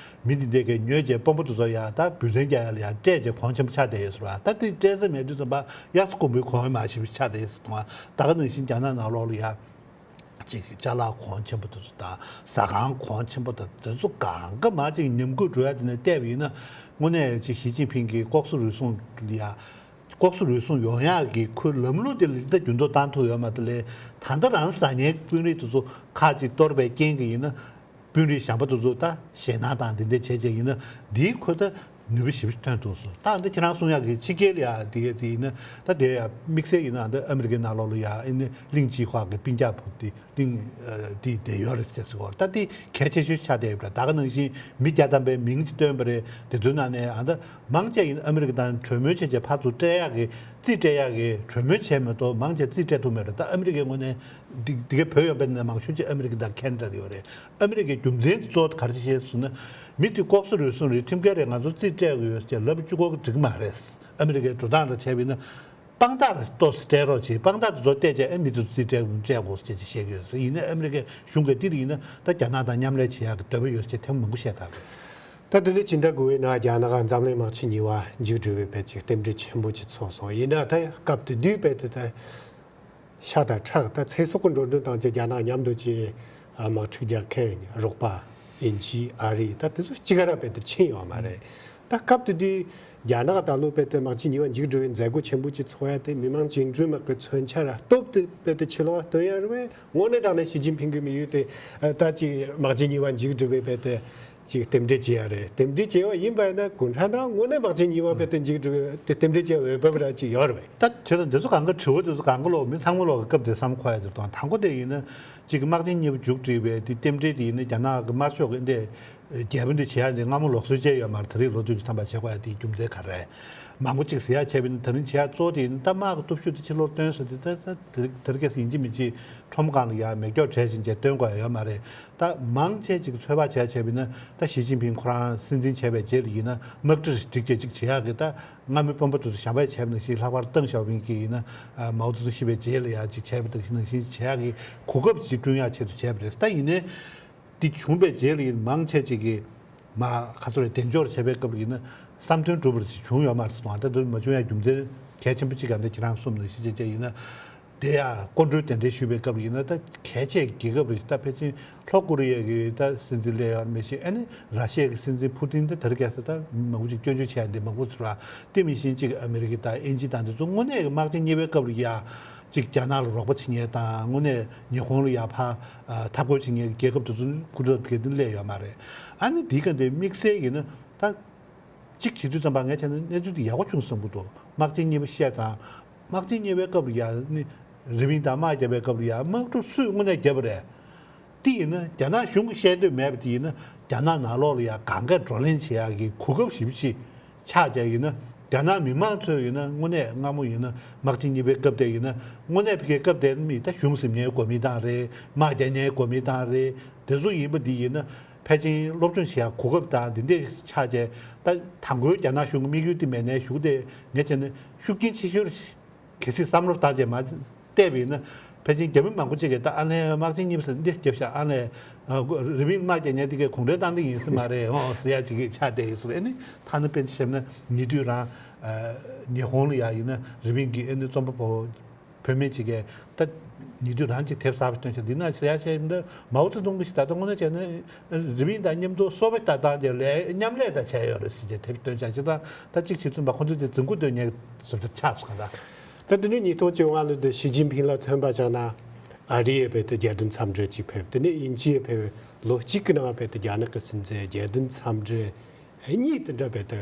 མི་འདི་འདྲས་ཀྱི་ཉོས་བྱས་སྤོམ་པ་དེ་ཚོ་ཡང་ད་བུ་ཚན་རྒྱག་ཡ་ལ་ཡང་སྤྲད་བྱས་གོང་ཆེན་པོ་ཆགས་བསྡད་ཡོད་ཟེར་བ། ད་དེ་སྤྲད་ས་མེད་དུས་ཙམ་པ་གཡག་རྫ་དགུན་འབུའི་གོང་མར་ཞིབ་ཆགས་བསྡད་ཡོད་ཟེར་མཐོང་བ། ད་ག་ནང་བཞིན་རྒྱ་ནག་ནང་ལོགས་ལ་ཡང་ཅིག་ཅ་ལག་གོང་ཆེན་པོ་དེ་ཚོ་དང་ཟ་ཁང་གོང་ཆེན་པོ་དང་དེ་ཚོ་གང་ག་མ་ཅིག་ཉམས་རྒུད་འགྲོ་ཡ་དེ་ནས་བལྟས་པ་ཡིན་ན་དངོས་གནས་ཅིག་ཞི་ཅིན་ཕིང་གི་ལྐོག་ཟ་རུལ་སུངས་ལ་ཡ། ལྐོག་ཟ་རུལ་སུངས་ཡོང་ཡག་གི་ཁོའི་ལམ་ལུགས་དེ་ལ་ད་འགྱུར་ལྡོག་བཏང་ཐུབ་ཡོད་མ་རེད། ལས་ད་ལྟ་རང་ཟ་མཁན་དཔོན་རིགས་དེ་ཚོ་ཁག་ཅིག་གཏོར་བའི་རྐྱེན་གྱིས་ཡིན་ན་དཔོན་རིགས་གཞན་པ་དེ་ཚོ་ད་ཞེད་སྣང་དང་དེ་འདྲ་བྱས་བྱས་ཡིན་ན་འདིའི་ཁོ་ད་ནུས་པ་ཞེ་པོ་ཐོན་ཐུབ་སོང་། ད་འདི་ཁྱེད་རང་གསུང་ཡག་གི་ཕྱི་རྒྱལ་ལ་ཡ་དེ་དེ་ཡིན་ན་ད་དེ་ཡ་དམིགས་བསལ་ཡིན་ན་ད་ཨ་མི་རི་ཀའི་ནང་ལོགས་ལ་ཡ་ཨ་ནི་གླིང་སྤྱི་ཁོག་གི་སྤུན་ཀྱག་བུ་དེ། གླིང་ཨ་འདི་བསྡད་ཡོད་རེད་ཟེར་ཟེར་བ། ད་འདི་གལ་ཆེ་ཤོས་ཆགས་བསྡད་ཡོད་པ་རེད། ད་ག་ནང་བཞིན་མི་བརྒྱ་ཐམ་པའི་མིང་ཅིག་བཏོན་པ་རེད། དེ་ཚོའི་ནང་ནས་ཨ་ད་མང་ཆེ་ཡིན་ཨ་མི་རི་ཀ་དང་གྲོས་མོལ་བྱས་བྱས་ཕར་ཚུར་སྤྲད་ཡག་གི་རྩིས་སྤྲད་ཡག་གི་གྲོས་མོལ་བྱས་མ་གཏོགས་མང་ཆེ་རྩིས་སྤྲད་ཐུབ་མེད་རེད། ད་ཨ་མི་རི་ཀའི་ངོས་ནས་འདི་འདི་གའི་བོད་ཡོང་པའི་ནང་མང་ཤོས་ཅིག་ཨ་མི་རི་ཀ་དང་ཁེ་ན་ཌ་ཡོད་རེད། ཨ་མི་རི་ཀའི་རྒྱུ་མཚན་གཙོ་བོ་ག་རེ་བཤད་ཟེར་ན་མི་དེ་ལྐོག་ཟ་རུལ་སུངས་རེད། ཁྲིམས་འགལ་རེད། ང་ཚོ་རྩིས་སྤྲད་དགོས་ཡོད་ཅེས་ལབ་བཅུག་གོ་གི་འགྲིག་མ་རེད། ཨ་མི་རི་ཀའི་འགྲོ་སྟངས་ལ་བྱས་པ་ཡིན་ན། དཔང་རྟགས་ལ་ཏོག་ཙམ་སྤྲད་རོགས་བྱེད། དཔང་རྟགས་དེ་ཚོ་བལྟས་བྱས་ཨེ་མི་དེ་ཚོ་རྩིས་སྤྲད་དགོས་སྤྲད་དགོས་ཟེར་བྱས་བཤད་ཀྱི་ཡོད་རེད། ཡིན་ནའི་ཨ་མི་རི་ཀའི་གཞུང་གིས་འདི་རུ་ཡིན་ན་ད་རྒྱ་ནག་དང་མཉམ་ལས་བྱེད་ཡག་གི་འདོད་པ་ཡོད་ཅེས་ཐེངས་མང་པོ་བཤད་ཚར་རེད། ད་དེ་ནས་ཕྱི་ཟླ་དགུ་པའི་ནང་རྒྱ་ནག་འཛམ་གླིང་དམག་ཆེན་གཉིས་པ་མཇུག་སྒྲིལ་བའི་བར་གྱི་རྟེན་འབྲེལ་ཆེན་པོ་ཅིག་ཚོགས་སོང་། ཡིན་ན་ད་སྐབས་དེ་དུས་བར་དུ་ད་ཤ་དང་ཁྲག་ད་ཚེ་སྲོག་གི་འགྲོ་གྲོན་བཏང་བྱས་རྒྱ་ནག་མཉམ་དུ་བྱས་དམག་འཁྲུག་རྒྱག་མཁན་རོགས་པ་དབྱིན་ཇི་ཨ་རི་ད་དེ་ཚོ་གཅིག་ར་བར་དུ་ཕྱིན་ཡོད་མ་རེད། ད་སྐབས་དེ་དུས་རྒྱ་ནག་ད་ལོ་བར་དུ་དམག་ཆེན་གཉིས་པ་མཇུག་སྒྲིལ་བའི་མཛད་སྒོ་ཆེན་པོ་ཅིག་ཚོགས་ཡ་དེ་མི་དམངས་བཅིངས་འགྲོལ་དམག་གི་མཚོན་ཆ་ར་སྟོབས་དེ་བར་དུ་ཕྱི་ལོགས་སྟོན་ཡ་རེད་པས། དངོས་གནས་དྲང་གནས་ཞི་ཅིན་ཕིང་གི་དམིགས་ཡུལ་དེ་ད་ཅིག་དམག་ཆེན་གཉིས་པ་མཇུག་སྒྲིལ་བའི་བར་དུ་ཅིག་རྟེན་འབྲེལ་བྱེད་ཡ་རེད། རྟེན་འབྲེལ་བྱས་པ་ཡིན་པ་ཡིན་ན་གུང་ཁྲན་ཏང་དངོས་གནས་དམག་ཆེན་གཉིས་པ་བར་དུ་མཇུག་སྒྲིལ་བའི་དེ་རྟེན་འབྲེལ་བྱེད་པའི་འོས་བབ་ར་ཅིག་ཡོད་རེད་པས། ད་དེ་དང་འདི་ཚོ་གང་ག་དྲི་བ་དེ་ཚོ་གང་ག་ལོག་མི་ཚང་མ་ལོག་གི་སྐབས་དེ་བསམ་ཁོ་ཡ་དེ་དང་དང་པོ་དེ་ཡིན་ན་ཅིག་དམག་ཆེན་གཉིས་པ་མཇུག་སྒྲིལ་བའི་དེ་རྟེན་འབྲེལ་དེ་ཡིན་ན་རྒྱ་ནག་གི་དམར་ཤོག་གི་འདི། རྒྱལ་པོ་འདི་བྱེད་ཡ་འདི་སྔ་མོ་ལོགས་སྲོལ་བྱས་ཡོད་མ་རེད། ད་རེས་ལོ་དུས་ཀྱི་ཐམ་པ་བྱེད་དགོས་ཡ་དེའི་རྒྱུ་མཚན་ག་རེ། མང་པོ་ཅིག་ཟེར་ཡ་བྱས་པ་ཡིན་ན་ད་རིང་བྱེད་ཡ་གཙོ་བོ་དེ་ཡིན་ད་དམག་གི་སྟོབས་ཤུགས་དེ་ཕྱི་ལོགས་སྟོན་ས་དེ་ད་ད་དེ་རིང་ཁ་སང་ཡིན་གཅིག་མིན་གཅིག་ཁྲོམ་སྒང་ལ་ཡ་མེ་སྒྱོགས་བྲེགས་བཞིན་བྱས་སྟོན་དགོས་ཡ་ཡོད་མ་རེད། ད་མང་ཆེ་ཅིག་ཚོད་དཔག་བྱས་བྱས་པ་ཡིན་ན་ད་ཞི་ཅིན་ཕིང་ཁོ་རང་སྲིད་འཛིན་བྱས་པའི་རྗེས་ལ་ཡིན་ན་དམག་གྲ་སྒྲིག་བྱས་ཅིག་བྱེད་ཡ་གི་ད་སྔ་མོའི་དཔོན་པོ་དེ་ཚོ་བྱམས་པ་བྱས་པ་ནང་བཞིན་ལྷག་པར་ཏེང་ཞའོ་ཕིང་གིས་ཡིན་ན་མའོ་ཙེ་ཏུང་ཤི་བའི་རྗེས་ལ་ཡ་ཅིག་བྱས་པ་དང་ནང་བཞིན་བྱེད་ཡ་གི་གོ་སྐབས་ཅིག་བསྐྲུན་ཡ་ཆེད་དུ་བྱས་པ་རེད། ད་ཡིན་ནའི། འདི་བྱུང་བའི་རྗེས་ལ་ཡིན་མང་ཆེ་ཅིག་གིས་མ་ཁ་ཚོར་གདེང་འཇོག་བྱས་པའི་སྐབས་ལ་ཡིན་ན་བསམ་དོན་འགྲུབ་པ་ཅིག་བྱུང་ཡོད་མ་རེད་ཟེར་བ། ད་དུང་མ་བྱུང་ཡ་རྒྱུ་མཚན་གལ་ཆེན་པོ་ཅིག་ག་འདི་ཁྱེད་རང་གསུམ་ནང་བཞིན་བྱས་བྱས་ཡིན་ན་དེ་ཡ་སྐུ་མགྲོན་གདན་འདྲེན་ཞུས་པའི་སྐབས་ལ་ཡིན་ན་ད་གལ་ཆེ་རྒྱལ་ཁབ་རེད། ད་ཕལ་ཆེར་ལྷོ་ཀོ་རི་ཡ་གི་ད་སྲིད་འཛིན་སླེབས་ཡོད་མེད་ཤེས། ཨ་ནི་ར་ཤི་ཡ་གི་སྲིད་འཛིན་ཕུ་ཏིན་ད་དེ་རིང་ཁ་སང་ད་མང་པོ་ཅིག་སྐྱོན་བརྗོད་བྱས་ཡ་འདི་མང་པོ་ཟེར་བ། དེ་མིན་ཞིང་གཅིག་ཨ་མི་རི་ཀ་དང་དབྱིན་ཇི་དང་འདི་ཚོ་དངོས་གནས་ཀྱི་དམག་ཆེན་གཉིས་པའི་སྐབས་ལ་ཡ་གཅིག་རྒྱ་ནག་ལ་རོགས་པ་བྱེད་མཁན་དང་དངོས་གནས་ཉི་ཧོང་ལ་ཡ་ཕར་ཨ་འཐབ་རྒོལ་བྱེད་མཁན་གྱི་རྒྱལ་ཁབ་དེ་ཚོ་སྐུ་ཚབ་སྒེར་དོན་སླེབས་ཡོད་མ་རེད། ཨ་ནི་འདི་ག་འདི་དམིགས་བསལ་ཡིན་ན་ད་གཅིག་བྱེད་དུས་ཙམ་པ་ངས་བྱས་ན་གནས་ཚུལ་འདི་ཡག་པོ་བྱུང་བསམ་གྱི་འདུག་དམག་ཆེན་གཉིས་པ་བཤད་དང་། དམག་ཆེན་གཉིས་པའི་སྐབས་ལ་ཡ་ནི་རི་པིན་དང་དམག་བརྒྱབ་པའི་སྐབས་ལ་ཡ་དམག་འཁྲུག་སུས་དངོས་གནས་བརྒྱབ་པ་རེད། དེ་ཡིན་ན་རྒྱ་ནག་གཞུང་གིས་བཤད་འདོད་མེད་པ་དེ་ཡིན་ན་རྒྱ་ནག་ནང་ལོགས་ལ་ཡ་གང་གས་བགྲོ་གླེང་བྱེད་ཡག་གི་གོ་སྐབས་ཞིབ་ཅིག་ཆགས་བྱས་ཡིན་ན་རྒྱ་ནག་མི་མང་ཚོས་ཡིན་ན་དངོས་གནས་སྔ་མོ་ཡིན་ན་དམག་ཆེན་གཉིས་པའི་སྐབས་དེ་ཡིན་ན་དངོས་གནས་ཕ་གིའི་སྐབས་དེ་མི་ད་གཞུང་ཟིན་མཁན་དགོས་མི་དང་རེད། དམག་རྒྱག་མཁན་དགོས་མི་དང་རེད། དེ་ཚོ་ཡིན་པ་འདི་ཡིན་ན་ཕལ་ཆེར་སློབ་སྦྱོང་བྱེད་ཡག་གོ་སྐབས་དང་འདི་འདྲས་ཆགས་བྱས་ད་དང་པོའི་རྒྱ་ནག་གཞུང་གི་དམིགས་ཡུལ་དེ་མེད་ནའི་གཞུག་དེ་ངས་བྱས་ན་ཤུགས་རྐྱེན་ཆེ་ཤོས་གལ་སྲིད་བསམ་བློ་བཏང་བྱས་མ་བལྟས་པ་ཡིན་ན་ཕལ་ཆེར་རྒྱ་མི་མང་པོ་ཅིག་གིས་ད་ཨ་ནེ་དམག་ཆེན་གཉིས་པ་ཟེར་འདི་རྒྱབ་ཤག་ཨ་ནེ་རི་པིན་དམག་རྒྱག་མཁན་དེ་གས་གུང་ཁྲན་ཏང་དེ་ཡིན་ས་མ་རེད་འོང་ཟེར་ཡ་ཅིག་གིས་ཆགས་བསྡད་ཡོད་ཟེར། ཨ་ནི་ཐ་ན་དཔེར་ན་བཤད་ན་ཉེ་དུས་རང་ཉི་ཧོང་ལ་ཡ་ཡིན་ན་རི་པིན་གྱི་ཨ་ནི་རྩོམ་པ་པོ། བུད་མེད་ཅིག་གིས་ད་ཉེ་དུས་རང་ཅིག་དེབ་གསར་པ་བཏོན་ཤག་འདི་ན་ཟེར་ཡ་བྱས་འདི་མའོ་ཙེ་ཏུང་གིས་ད་ལྟ་དངོས་གནས་བྱས་ན་རི་པིན་དང་མཉམ་དུ་སོ་བྷེ་ཏ་དང་དེ་ལས་མཉམ་ལས་དང་བྱས་ཡོད་རེད་ཟེར་བྱས་དེབ་བཏོན་ཤག་ཅིག་ད་ད་གཅིག་བྱེད་ཚུན་པ་ཁོ་ཚོ་དེ་རྫུན་རྐུ་འདོན་མཁན་བཟོ་འདྲ་ཆགས་སོང་ག་ད། ད་དེ་ནས་ཉིས་སྟོང་བཅོ་ལྔ་ལོ་དུ་ཞི་ཅིན་ཕིང་ལ་མཚོན་པ་བཞག་ན་ཨ་རི་ཡི་བེད་དུ་རྒྱལ་དོན་འཚམས་འདྲི་ཅིག་ཕེབས། དེ་ནས་དབྱིན་ཇི་ཡི་ཕེབས། ལོ་གཅིག་གི་ནང་བེད་དུ་རྒྱ་ནག་གི་སྲིད་འཛིན་རྒྱལ་དོན་འཚམས་འདྲི། གཉིས་དེ་འདྲ་བེད་དུ་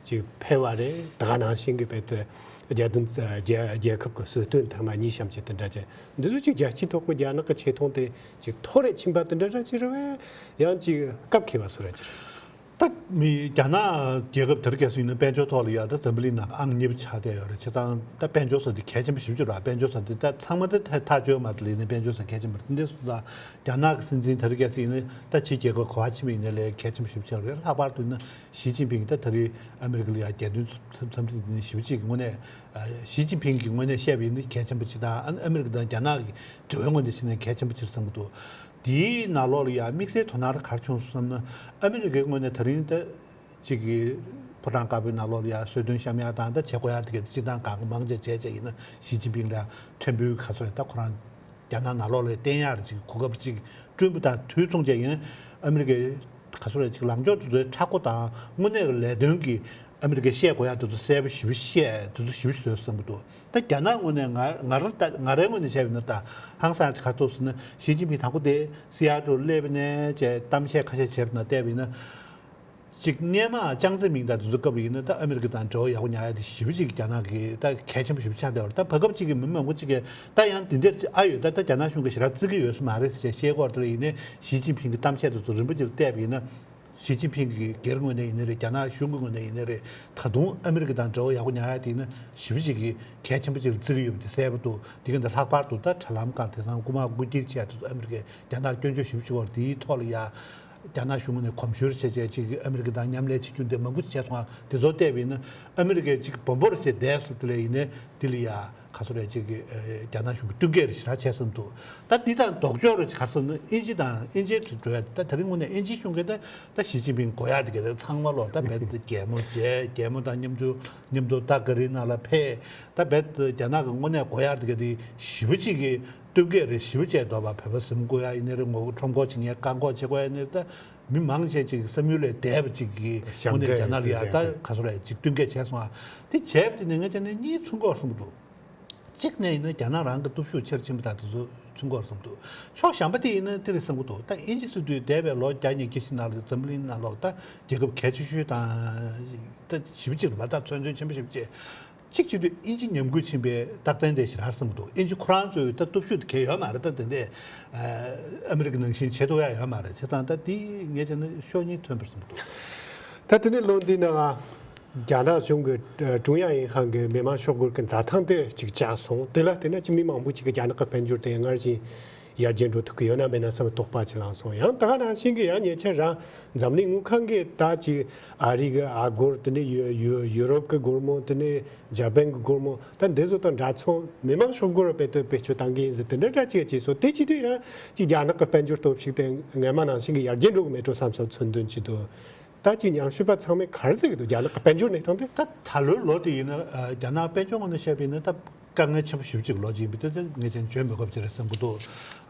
ཅིག་ཕེབས་པ་རེད། ད་ག་ནང་བཞིན་གྱི་བེད་དུ་རྒྱལ་དོན་རྒྱལ་རྒྱལ་ཁབ་ཀྱི་སྲོལ་རྟེན་ཐོག་མ་གཉིས་གཤམ་གྱི་དེ་འདྲ་ཅིག་འདི་ཚོ་ཅིག་རྒྱལ་སྤྱིའི་ཐོག་གི་རྒྱ་ནག་གི་ཆེ་མཐོང་དེ་ཅིག་མཐོ་རུ་ཕྱིན་པ་དེ་འདྲ་ར་ཅིག་རེད་པས། ཡང་ཅིག་སྐབས་འཁེལ་བ་བཟོ་འདྲ་ཅིག་རེད། ད་མི་རྒྱ་ནག་རྒྱལ་ཁབ་དེར་གལ་སྲིད་ཡིན་ན་དཔལ་འབྱོར་ཐོག་ལ་ཡ་ད་འཛམ་བུ་གླིང་ནང་ཨང་གཉིས་པ་ཆགས་བསྡད་ཡོད་རེད། བྱས་ཙང་ད་དཔལ་འབྱོར་ཟེར་དེ་གལ་ཆེན་པོ་ཞེ་པོ་ཅིག་རེད། དཔལ་འབྱོར་ཟེར་དེ་ད་ཚང་མ་ད་ཐག་ཐག་ཆོད་མ་རེད་ལ། ཡིན་ན་དཔལ་འབྱོར་ཟེར་གལ་ཆེན་པོ་རེད། དེ་འདྲ་སོང་ཙང་རྒྱ་ནག་གི་སྲིད་འཛིན་དེར་གལ་སྲིད་ཡིན་ན་ད་ཕྱི་རྒྱལ་ཁབ་ག་པར་ཕྱིན་པ་ཡིན་ནའི་ལས་གལ་ཆེན་པོ་ཞེ་པོ་ཅིག་རེད། ལྷག་པར་དུ་ཡིན་ན་ཞི་ཅིན་ཕིང་ད་ད་རེས་ཨ་མི་རི་ཀ་ལ་ཡ་རྒྱལ་དོན་འཚམས་འདྲི་དེ་ནས་ཞེ་པོ་ཅིག་དངོས་གནས་ཞི་ཅིན་ཕིང་གིས་དངོས་གནས་བཤད་པ་ཡིན་ན་གལ་ཆེན་པོ་ཅིག་དང་ཨ་ཨ་མི་རི་ཀ་དང་རྒྱ་ནག་གི་འབྲེལ་བའི་ངོས་ནས་བྱས་ན་གལ་ཆེན་པོ་ཅིག་བསམ་གྱི་འདུག་དེའི་ནང་ལོགས་ལ་ཡང་དམིགས་བསལ་དོ་སྣང་ག་རེ་བྱུང་སོང་བསམ་ན། ཨ་མི་རི་ཀའི་ངོས་ནས་ད་རིང་ད་ཅིག་གི་ཕོ་བྲང་དཀར་པོའི་ནང་ལོགས་ལ་ཡང་གསོལ་སྟོན་བཤམས་ཡག་དང་ད་བྱེད་དགོས་ཡག་དེ་ག་སྤྱིར་བཏང་གང་ག་མང་ཆེ་བྱས་བྱས་ཡིན་ན་ཞི་ཅིན་ཕིང་ལ་ཕྲན་བུ་ག་ཚོད་རེད། ད་ཁོ་རང་རྒྱ་ནག་ནང་ལོགས་ལ་བརྟེན་ཡག་ཅིག་གོ་སྐབས་ཅིག་བསྐྲུན་པ་དང་དུས་མཚུངས་བྱས་ཡིན་ན་ཨ་མི་རི་ཀའི་ག་ཚོད་རེད་ཅིག་ལངས་ཕྱོགས་དེ་ཚོའི་མཐའ་སྒོ་དང་དངོས་གནས་ཀྱི་ལས་དོན་གྱི་ཨ་མི་རི་ཀས་བཤད་དགོས་ཡག་དེ་ཚོ་གསལ་པོ་ཞེ་པོ་བཤད། དེ་ཚོ་ཞེ་པོ་བཟོས་བསམ་གྱི་འདུག་ད་རྒྱ་ནག་ངོས་ནས་ང་ང་རང་ད་ང་རའི་ངོས་ནས་བྱས་པ་ཡིན་ན་ད་ཧང་སང་ག་རེ་འདུག་ཟེར་ན། ཞི་ཅིན་ཕིང་དང་པོ་དེ་སི་ཨེ་ཊལ་སླེབས་ནས་བྱས་གཏམ་བཤད་ཁ་ཤས་བྱས་པ་ན་བལྟས་པ་ཡིན་ན། གཅིག་སྔས་མ་ཅང་ཙེ་མིང་དང་དེ་ཚོའི་སྐབས་ལ་ཡིན་ན་ད་ཨ་མི་རི་ཀ་དང་འབྲེལ་བ་ཡག་པོ་ཉར་ཡག་དེ་ཞེ་པོ་ཅིག་རྒྱ་ནག་གི་ད་གལ་ཆེན་པོ་ཞེ་པོ་ཆགས་བསྡད་པ་རེད། ད་བར་སྐབས་ཅིག་གི་མི་མང་པོ་ཅིག་གིས་ད་ཡང་དེ་འདྲ་ཅིག་ཨ་ཡོད། ད་ད་རྒྱ་ནག་གཞུང་གིས་ཞེ་དྲག་བརྩི་གི་ཡོད་ས་མ་རེད་ཟེར་བཤད་ཀྱི་ཡོད་རེད། དེ་ལ་ཡིན་ནའི་ཞི་ཅིན་ཕིང་གི་གཏམ་བཤད་དེ་ཚོ་རིམ་པ་ཅིག་བལྟས་པ་ཡིན་ན། ཞི་ཅིན་ཕིང་གི་སྒེར་ངོས་ནས་ཡིན་ནའི་རེད། རྒྱ་ནག་གཞུང་གི་ངོས་ནས་ཡིན་ནའི་རེད། ད་དུང་ཨ་མི་རི་ཀ་དང་འབྲེལ་བ་ཡག་པོ་ཉར་ཡག་དེ་ཡིན་ན་ཞེ་པོ་ཅིག་གི་གལ་ཆེན་པོ་ཅིག་ལ་བརྩི་གི་ཡོད་པ་དེ་གསལ་པོ་འདུག་དེ་ག་འདི་ལྷག་པར་དུ་ད་དྲ་ལམ་སྒང་དེང་སང་རྐུ་མ་རྐུ་འཁྱེར་བྱས་དེ་ཚོ་ཨ་མི་རི་ཀས་རྒྱ་ནག་སྐྱོན་བརྗོད་ཞེ་པོ་ཅིག་ཡོད་རེད། དེའི་ཐོག་ལ་ཡ་རྒྱ་ནག་གཞུང་ངོས་ནས་གོམ་ཞུ་བྱས་བྱས་ཅིག་ཨ་མི་རི་ཀ་དང་མཉམ་ལས་བྱེད་རྒྱུ་འདི་མང་པོ་ཅིག་བྱས་སོང་ང་། དེ་ཚོ་བལྟས་པ་ཡིན་ན་ཨ་མི་རི་ཀས་ཅིག་སྦོམ་པོ་རེ་བྱས་བསྡད་སོང་། དེ་ལ་ཡིན་ནའི་དེ་ལ་ཡ་ག་ཚོད་རེད་ཅིག་གི་ཨ་རྒྱ་ནག་གཞུང་གིས་བསྟུན་མཁས་རེ་ཞེ་དྲག་བྱས་བསམ་འདུག་ད་འདི་དང་ལྡོག་ཕྱོགས་རེ་ག་རེ་ཟེར་ན་དབྱིན་ཇི་དང་དབྱིན་ཇིའི་གྲོས་ཡ་ད་དེ་རིང་དངོས་གནས་དབྱིན་ཇིའི་གཞུང་གིས་ད་ད་ཞི་ཅིན་ཕིང་དགོས་ཡག་དེ་ག་ཚང་མ་ལོག་ད་རྦད་དེ་གད་མོ་བྱས། གད་མོ་དང་མཉམ་དུ་མཉམ་དུ་ད་ག་རེ་ནང་ལ་ཕེབས། ད་རྦད་དེ་རྒྱ་ནག་གི་དངོས་གནས་དགོས་ཡག་དེ་ག་དེ་ཞེ་པོ་ཅིག་གི་བསྟུན་མཁས་རེ་ཞེ་པོ་བྱས་འདུག་པ། བོད་པ་གཟིམ་དགོས་ཡག་ཡིན་ནའི་རེད། ངོ་ཁྲོམ་སྐོར་བྱེད་མཁན་བཀག་འགོག་བྱེད་དགོས་ཡག་ཡིན་ནའི་རེད། ད་མི་མང་ཆེ་ཅིག་བསམ་ཡུལ་ལས་འདས་པ་ཅིག་གི་དངོས་གནས་རྒྱ་ནག་ལ་ཡ་ད་ག་ཚོད་རེད་ཅིག་བསྟུན་མཁས་བྱས་སོང་ང་། དེ་བྱས་པ་དེ་ནས་ངས་བྱས་ན་གཉིས་མཚུངས་སྐོར་གསུངས་འདུག་གཅིག་ནས་ཡིན་ན་རྒྱ་ནག་རང་གི་སྟོབས་ཤུགས་ཆེར་ཕྱིན་པ་དང་དེ་ཚོ་མཚོན་གྱི་ཡོད་བསམ་འདུག་ཕྱོགས་གཞན་པ་དེ་ཡིན་ན་དེ་རེད་བསམ་གྱི་འདུག་ད་དབྱིན་ཇི་ཟེར་དུས་འདས་པའི་ལོ་བརྒྱ་ཉིས་བརྒྱ་ཞིག་ནང་ལ་འཛམ་བུ་གླིང་ནང་ལོགས་ད་རྒྱལ་ཁབ་གལ་ཆེ་ཤོས་དང་ད་ཞེ་པོ་ཅིག་རེད་པ། ད་ཚོད་འཛིན་ཆེན་པོ་ཞེ་པོ་ཅིག་གཅིག་བྱེད་དུས་དབྱིན་ཇི་ཉམས་རྒུད་ཕྱིན་པའི་རྟགས་མཚན་དེ་ཞེ་དྲག་བསམ་གྱི་འདུག་དབྱིན་ཇི་ཁོ་རང་ཚོའི་ད་སྟོབས་ཤུགས་དེ་གལ་ཡོད་མ་རེད། ད་དེ་འདྲས་ཨ་མི་རི་ཀ་ནང་བཞིན་བྱེད་ཐུབ་ཡ་ཡོད་མ་རེད། བྱས་ཙང་ད་དེ་ངས་བྱས་ན་ཕྱོགས་གཉིས་ཐོན་པར་བསམ་གྱི་འདུག་ད་དེ་ནས་ལོ་འདིའི་ནང་རྒྱ་ནག་གཞུང་གི་ཀྲུང་དབྱང་ཡིན་ཁང་གི་མི་དམངས་ཤོག་སྒོར་གྱི་འཛའ་ཐང་དེ་ཅིག་བཅག་སོང་། དེ་ལ་བལྟས་ན་ཅིག་མི་མང་པོ་ཅིག་གིས་རྒྱ་ནག་གི་དཔལ་འབྱོར་དེ་སྔར་བཞིན་ཡར་རྒྱས་འགྲོ་ཐུབ་ཀྱི་ཡོད་ན་མེད་ན་བསམ་པའི་དོགས་པ་ཅིག་ལངས་སོང་། ཡང་ད་ག་ནང་བཞིན་གྱི་ཡང་ཉེ་ཆར་རང་འཛམ་གླིང་དངུལ་ཁང་གིས་ད་ཅིག་ཨ་རི་གི་ཨ་སྒོར། དེ་ནས་ཡུ་ཡུ་ཡུ་རོབ་ཀྱི་སྒོར་མོ། དེ་ནས་འཇར་པན་གྱི་སྒོར་མོ། ད་འདི་ཚོ་དང་འདྲ་མཚུངས་མི་དམངས་ཤོག་སྒོར་རྦད་དེ་བེད་སྤྱོད་གཏང་གི་ཡིན་ཟེར་དེ་འདྲ་འདྲ་ཅིག་བྱས་སོང་། དེ་བྱེད་དུས་ཡང་ཅིག་རྒྱ་ནག་གི་དཔལ་འབྱོར་སྟོབས་ཤུགས་དེ་སྔས་མ་ནང་བཞིན་གྱི་ཡར་རྒྱས་འགྲོ་གི་མེད་འགྲོ་བསམ་བསམ་མཚོན་དོན་ཅིག་འདུག་ད་ཅིག་ཉམས་ཞིབ་པ་ཚང་མས་ག་རེ་ཟེར་གྱི་འདུག་རྒྱ་ནག་གི་དཔལ་འབྱོར་གནས་སྟངས་དེ། ད་ད་ལོའི་ལོ་དེ་ཡིན་ན་ཨ་རྒྱ་ནག་དཔལ་འབྱོར་ངོས་ནས་བཤད་པ་ཡིན་ན་ད་དཀའ་ངལ་ཆེན་པོ་ཞེ་པོ་ཅིག་ལོ་ཅིག་ཡིན་པ་དེ་ད་ངས་ཀྱང་བརྗོད་མི་དགོས་པ་ཅིག་རེད་བསམ་གྱི་འདུག་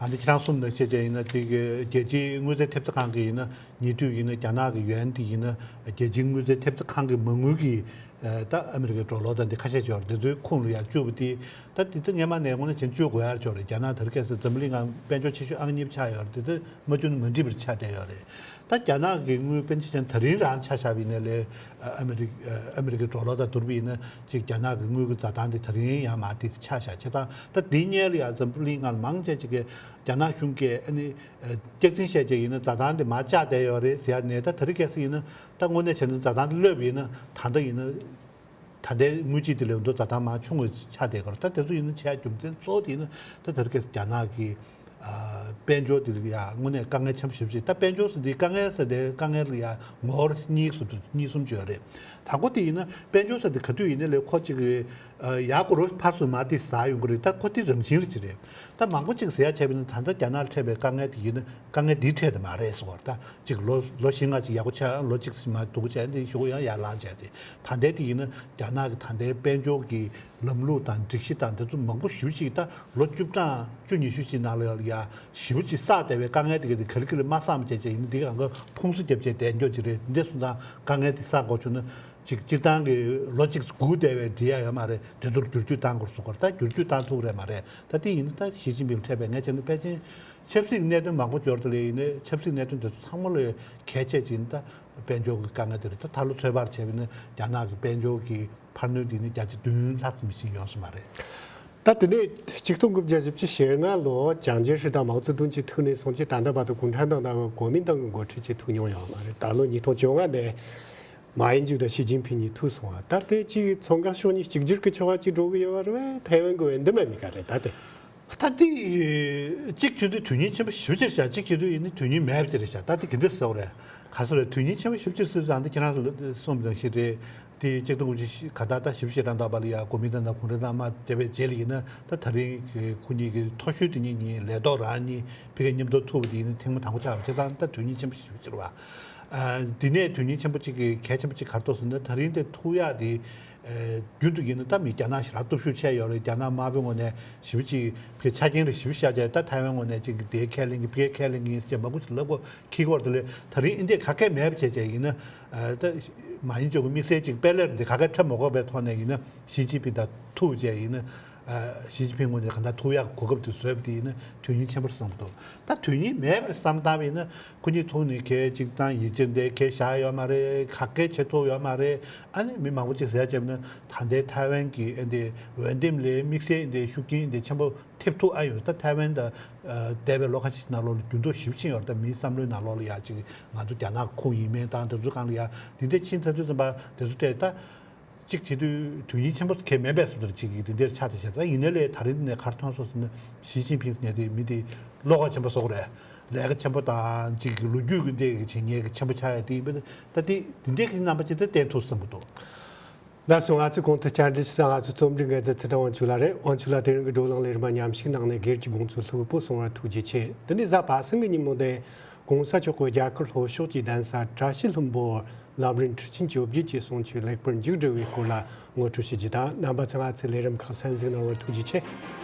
ཨ་ནི་ཁྱེད་རང་གསུངས་ནང་བཞིན་བྱས་ཡིན་ན་དེ་གི་རྒྱལ་སྤྱིའི་དངུལ་རྩིས་ཐེབས་རྩ་ཁང་གི་ཡིན་ན་ཉེ་དུས་ཡིན་ན་རྒྱ་ནག་གི་ཡུའན་དེ་ཡིན་ན་རྒྱལ་སྤྱིའི་དངུལ་རྩིས་ཐེབས་རྩ་ཁང་གི་མ་དངུལ་གྱི་ཨ་ད་ཨ་མི་རི་ཀའི་ཌོ་ལར་དང་དེ་ཁ་ཤས་ཅིག་ཡོད་རེད། དེ་ཚོའི་ཁོངས་ལ་ཡང་བཅུག་པ་དེ་ད་དེ་ད་སྔས་མ་ནས་དངོས་གནས་བྱས་ན་བཅུག་དགོས་ཡག་ཅིག་ཡོད་རེད། རྒྱ་ནག་དེ་རིང་ཁ་སང་འཛམ་བུ་གླིང་ནང་དཔལ་འབྱོར་ཆེ་ཤོས་ཨང་གཉིས་པ་ཆགས་ཡོད་རེད། དེ་ད་མ་བཅུག་ན་མ་འགྲིག་པ་རེད་ཆགས་བསྡད་ཡོད་རེད། ད་རྒྱ་ནག་གི་དངུལ་དཔེར་ན་ཆ་བཞག་ན་ད་རིང་རང་ཆ་བཞག་པ་ཡིན་ན་ལས་ཨ་མི་རི་ཨ་མི་རི་ཀའི་ཌོ་ལར་དང་བསྡུར་བ་ཡིན་ན་ཅིག་རྒྱ་ནག་གི་དངུལ་གྱི་འཛའ་ཐང་དེ་ད་རིང་ཡང་མར་དེ་ཆ་བཞག་བྱས་ཙང་ད་དེ་སྔོན་ལ་ཡང་འཛམ་བུ་གླིང་སྒང་ལ་མང་ཆེ་ཅིག་གིས་རྒྱ་ནག་གཞུང་གིས་ཨ་ནི་སྐྱག་རྫུན་བཤད་བྱས་ཡིན་ན་འཛའ་ཐང་དེ་མར་བཅག་བསྡད་ཡོད་རེད་ཟེར་ཡ་ནས། ད་ད་རིང་ཁ་སང་ཡིན་ན་ད་དངོས་གནས་བྱས་ན་འཛའ་ཐང་དེ་གློད་པ་ཡིན་ན་ད་ལྟ་ཡིན་ན། ད་ལྟའི་དངུལ་ཆད་དེ་ལས་མདོ་འཛའ་ཐང་མར་ཆུང་བ་ཆགས་བསྡད་ཀྱི་རེད། ད་དེ་ཚོ་ཡིན་ན་ཆེ་བ་རྒྱུ་མཚན་གཙོ་བོ་དེ་ཡིན་ན་ད་དེ་རིང་ཁ་སང་རྒྱ་ནག་གི་ཨ་དཔལ་འབྱོར་དེ་ལ་ཡ་དངོས་གནས་དཀའ་ངལ་ཆེན་པོ་ཞེ་པོ་ཅིག་ད་དཔལ་འབྱོར་ཟེར་དེ་དཀའ་ངལ་ཟེར་དེ་དཀའ་ངལ་ལ་ཡ་ངོ་བོ་གཉིས་སུ་གཉིས་གསུམ་ཅིག་ཡོད་རེད། དང་པོ་དེ་ཡིན་ན་དཔལ་འབྱོར་ཟེར་དེ་ག་དུས་ཡིན་ན་ལས་ཁོ་གཅིག་གི་ཨ་ཡག་པོ་རུ་ཕར་ཚུར་མར་དེ་ཟག་ཡོང་གི་རེད། ད་ཁོ་དེ་རང་བཞིན་རེད་ཅིག་རེད། ད་མང་པོ་ཅིག་ཟེར་ཡ་བྱས་པ་ཡིན་ན་ད་ལྟ་རྒྱ་ནག་ལ་འཕྲད་པའི་དཀའ་ངལ་དེ་ཡིན་ན་དཀའ་ངལ་འདིའི་འཕྲད་དེ་མ་རེད་ཟེར་བ་རེད། ད་ཅིག་ལོ་ལོ་བཞི་ལྔ་ཅིག་ཡག་པོ་ཆགས། ལོ་གཅིག་ཙམ་མར་སྡུག་པོ་བྱས། འདི་གཞུག་ཡང་ཡར་ལངས་བྱས་ཏེ། ད་ལྟའི་དེ་ཡིན་ན་རྒྱ་ནག་གི་ད་ལྟའི་དཔལ་འབྱོར་གྱི་ལམ་ལུགས་དང་སྒྲིག་གཞི་དང་དེ་ཚོ་མང་པོ་ཞེ་པོ་ཅིག་ད་ལོ་བཅུ་གྲངས་བཅུ་ཉི་ཤུ་ཅིག་ནང་ལ་ཡ་ཞེ་པོ་ཅིག་བསགས་བསྡད་པའི་དཀའ་ངལ་དེ་ག་དེ་ག་རེ་ག་ལ་མ་བསམ་བྱས་བྱས་ཡིན་ན་འདི་གང་ག་ཕུང་གསུམ་བརྒྱབ་བྱས་བསྡད་འགྱོ་ཅིག་རེད། འདི་སོང་ཙང་དཀའ་ངལ་དེ་བསགས་དགོས་བྱུང་ན་ཅིག་སྤྱིར་བཏང་གི་ལོ་གཅིག་སྒུག་བསྡད་པའི་འགྲིག་ཡ་ཡོད་མ་རེད། དེ་ཚོར་བསྒྱུར་བཅོས་བཏང་དགོས་ཟེར་གོ་རེད། ད་བསྒྱུར་བཅོས་བཏང་ཐུབ་ཀྱི་རེད་མ་རེད། ད་དེ་ཡིན་ན་ད་ཞི་ཅིན་ཕིང་ཕེབས་པའི་ངས་བྱས་ན་ཕལ་ཆེར་ཆབ་སྲིད་ཀྱི་གནད་དོན་མང་པོ་འབྱོར་དེ་ལས་ཡིན་ནའི་ཆབ་སྲིད་གནད་དོན་དེ་ཚོ་ཚང་མ་ལ་གལ་ཆེ་ཅིག་ད་དཔལ་འབྱོར་གྱི་དཀའ་ངལ་དེ་རེད། ད་ད་ལོ་ཚོད་དཔག་བྱས་པ་ཡིན་ན་རྒྱ་ནག་གི་དཔལ་འབྱོར་གྱི་འཕར་སྣོན་དེ་ནི་བརྒྱ་ཆ་བདུན་ལྷག་ཙམ་ཞིག་ཡོང་ས་མ་རེད། ད་དེ་ནས་ཆིག་སྟོང་དགུ་བརྒྱ་བཞི་བཅུ་ཞེ་ལྔ་ལོ་ཅང་ཅེ་ཧྲི་དང་མའོ་ཙེ་ཏུང་གི་ཐུག་ནས་བཟུང་སྟེ་ད་ལྟ་བར་དུ་གུང་ཁྲན་ཏང་དང་གོ་མིན་ཏང་གི་འགོ་ཁྲིད་ཅིག་ཐུག་མྱོང་ཡོད་མ་རེད། ད་ལོ་ཉིས་སྟོང་བཅོ་ལྔ་ནས་མ་ཡིན་ཅུ་དང་ཞི་ཅིན་ཕིང་གཉིས་ཐུག་སོང་བ། ད་དེ་ཅིག་མཚོ་འགག་ཕྱོགས་གཉིས་གཅིག་གྱུར་གྱི་ཕྱོགས་ལ་ཅིག་འགྲོ་གི་ཡོད་པ་རེད་པས། ཐའེ་ཝན་གྱི་འོས་འདེམས་ཡང་མི་དགའ་རེད། ད་དེ། ད་དེ་གཅིག་བྱེད་དུས་དོན་སྙིང་ཆེན་པོ་ཞེ་པོ་ཅིག་རེད་ཤག་གཅིག་བྱེད་དུས་ཡིན་ན་དོན་སྙིང་མེད་པ་ཅིག་རེད་ཤག་ད་དེ་ག་འདྲ་ཟེར་བ་རེད། ག་ཚོད་རེད། དོན་སྙིང་ཆེན་པོ་ཞེ་པོ་ཅིག་སྲིད་ཙང་འདི་ཁྱེད་རང་གསུངས་པ་ནང་བཞིན་རེད། དེ་གཅིག་སྟོང་དགུ་བརྒྱ་ག་ད་ལྟ་བཞི་བཅུ་ཞེ་གྲངས་ད་བར་ལ་ཡ་གོ་མིན་ཏང་དང་གུང་ཁྲན་ཏང་དམག་བརྒྱབ་པའི་རྗེས་ལ་ཡིན་ན། ད་ད་རིང་གི་ཁོ་གཉིས་ཀྱི་མཐོ་ཤོས་དེ་གཉིས་གཉིས་ལས་ཐོག་རང་གཉིས་ཕ་གིར་མཉམ་དུ་ཐུག་པ་དེ་ཡིན་ན་ཐེངས་མ་དང་པོ་ཆགས་པ་དེ་དང་ད་དོན་སྙིང་ཆེན་པོ་ཞེ་པོ་ཅིག་རེད་པ། ཨ། དེ་ནས་དོན་སྙིང་ཆེན་པོ་གཅིག་གི་གལ་ཆེན་པོ་གཅིག་ག་རེ་འདུག་ཟེར་ན། ད་རིང་དེ་ཐུག་ཡག་དེ། ཨ། རྒྱུན་དུ་ཡིན་ན་ད་མི་རྒྱ་ནག་ཞེ་དྲག་སྟོབས་ཤུགས་ཆེ་ཡོད་རེད། རྒྱ་ནག་དམར་པོའི་ངོས་ནས་ཞེ་པོ་ཅིག་ཕ་གིར་ཆ་རྐྱེན་རེ་ཞེ་པོ་བཞག་བྱས། ད་ཐའེ་ཝན་ངོས་ནས་གཅིག་གི་དེ་ཁས་ལེན་གྱི་ཕ་གིར་ཁས་ལེན་གྱི་ཡིན་ཟེར་མང་པོ་ཞིག་ལབ་དགོས་ཁེལ་གྱི་ཡོད་རེད། དེ་ལས་ད་རིང་འདི་ག་གེ་མེད་པ་བྱས་བྱས་ཡིན་ན། ཨ། ད་མ་ཡིན་ཅོག་གི་དམིགས་བསལ་གཅིག་དཔེ་ལེར་འདི་ག་གེ་འཁྲབ་མ་དགོས་པའི་ཐོག་ནས་ཡིན་ན་ཞི་ཅིན་ཕིང་དང་ཐུག་བྱས་ཡིན་ན། ཨ། ཞི་ཅིན་ཕིང་ངོས་ནས་གང་ལྟར་ཐུག་ཡག་གོ་སྐབས་དེ་བཟོས་པ་དེ་ཡིན་ན་དོན་སྙིང་ཆེན་པོ་རེད་བསམ་གྱི་འདུག་ད་དོན་སྙིང་མེད་པ་རེད་བསམ་བཏང་བ་ཡིན་ན། ཁོ་གཉིས་ཐུག་ནས་གལ་གཅིག་དང་ཡིད་ཆེས་འདི་གལ་བཞག་ཡོད་མ་རེད། ག་གེ་བྱེད་ཐུབ་ཡོད་མ་རེད། ཨ་ནི་མི་མང་པོ་ཅིག་ཟེར་ཡ་བྱས་པ་ན། ད་ལྟའི་ཐའེ་ཝན་གྱི་ཨ་འདི་འོས་འདེམས་ལ་དམིགས་བསལ་འདི་ཤུགས་རྐྱེན་འདི་ཆེན་པོ་ཐེབས་ཐུབ་ཨ་ཡོད། ད་ཐའེ་ཝན་ད་འདས་པའི་ལོ་ཁ་ཤས་ནང་ལོགས་ལ་འགྱུར་ལྡོག་ཞེ་པོ་ཕྱིན་ཡོད་རེད། ད་མིའི་བསམ་བློའི་ནང་ལོགས་ལ་ཡ་གཅིག་ང་ཚོ་རྒྱ་ནག་ཁོངས་ཡིན་མིན་དང་དེ་ཚོ་སྒང་ལ་ཡ་དེ་འདྲ་ཕྱིན་ཚར་དུས་ཙམ་པ་དེ་ཚོ་སྤྲད་ད། གཅིག་བྱེད་དུས་དོན་སྙིང་ཆེན་པོ་གལ་མེད་པའི་བཟོ་འདྲ་ཅིག་གི་དེ་འདྲར་ཆགས་བསྡད་ཤག་ད་ཡིན་ནའི་ལས་ད་རིང་འདི་ནས་ག་རེ་མཐོང་སོང་ཟེར་ན། ཞི་ཅིན་ཕིང་ཟེར་མཁན་དེ་མི་དེ་བློ་ཁོག་ཆེན་པོ་བཟོ་གི་རེད། ལས་ཀ་ཆེན་པོ་དང་ཅིག་གི་ལོ་རྒྱུས་ཀྱི་འདི་གི་བྱེད་མཁན་གྱི་ཆེན་པོ་ཆགས་ཡ་དེ་ཡིན་པས། ད་དེ་དེ་འདྲའི་གི་རྣམ་པ་ཅིག་ད་བསྟན་ཐུབ་བསམ་གྱི་འདུག་ལགས་སོ། ང་ཚོའི་གོང་དུ་བཅར་འདྲི་ཞུས་ས་ང་ཚོའི་རྩོམ་སྒྲིག་འགན་འཛིན་ཚེ་བཀྲ་དབང་ཕྱུག་ལགས་རེད། དབང་ཕྱུག་ལགས་དེ་རིང་གི་བགྲོ་གླེང་ལས་རིམ་པ་མཉམ་ཞུགས་གནང་ནས་སྒེར་གྱི་དགོངས་ཚུལ་ལྷུག་པོ་གསུང་བར་ཐུགས་རྗེ་ཆེ། འདི་ནི་གཟའ་པ་སངས་ཀྱི་ཉིན་མོ་འདི་༸གོང་ས་མཆོག་གི་རྒྱ་གར་ལྷོ་ཕྱོགས་ཀྱི་གདན་ས་བཀྲ་ཤིས་ལྷུན་པོར་ལམ་རིམ་ཁྲི་ཆེན་བཅོ་བརྒྱད་ཀྱི་གསུང་ཆོས་ལེགས་པར་མཇུག་བསྒྲིལ་བའི་སྐོར་ལ་ངོ་སྤྲོད་ཞུ་རྒྱུ་དང་། རྣམ་པ་ཚོས་ང་ཚོའི་ལས་རིམ་ཁག་གསན་གཟིགས་གནང་བར་ཐུགས་རྗེ་ཆེ།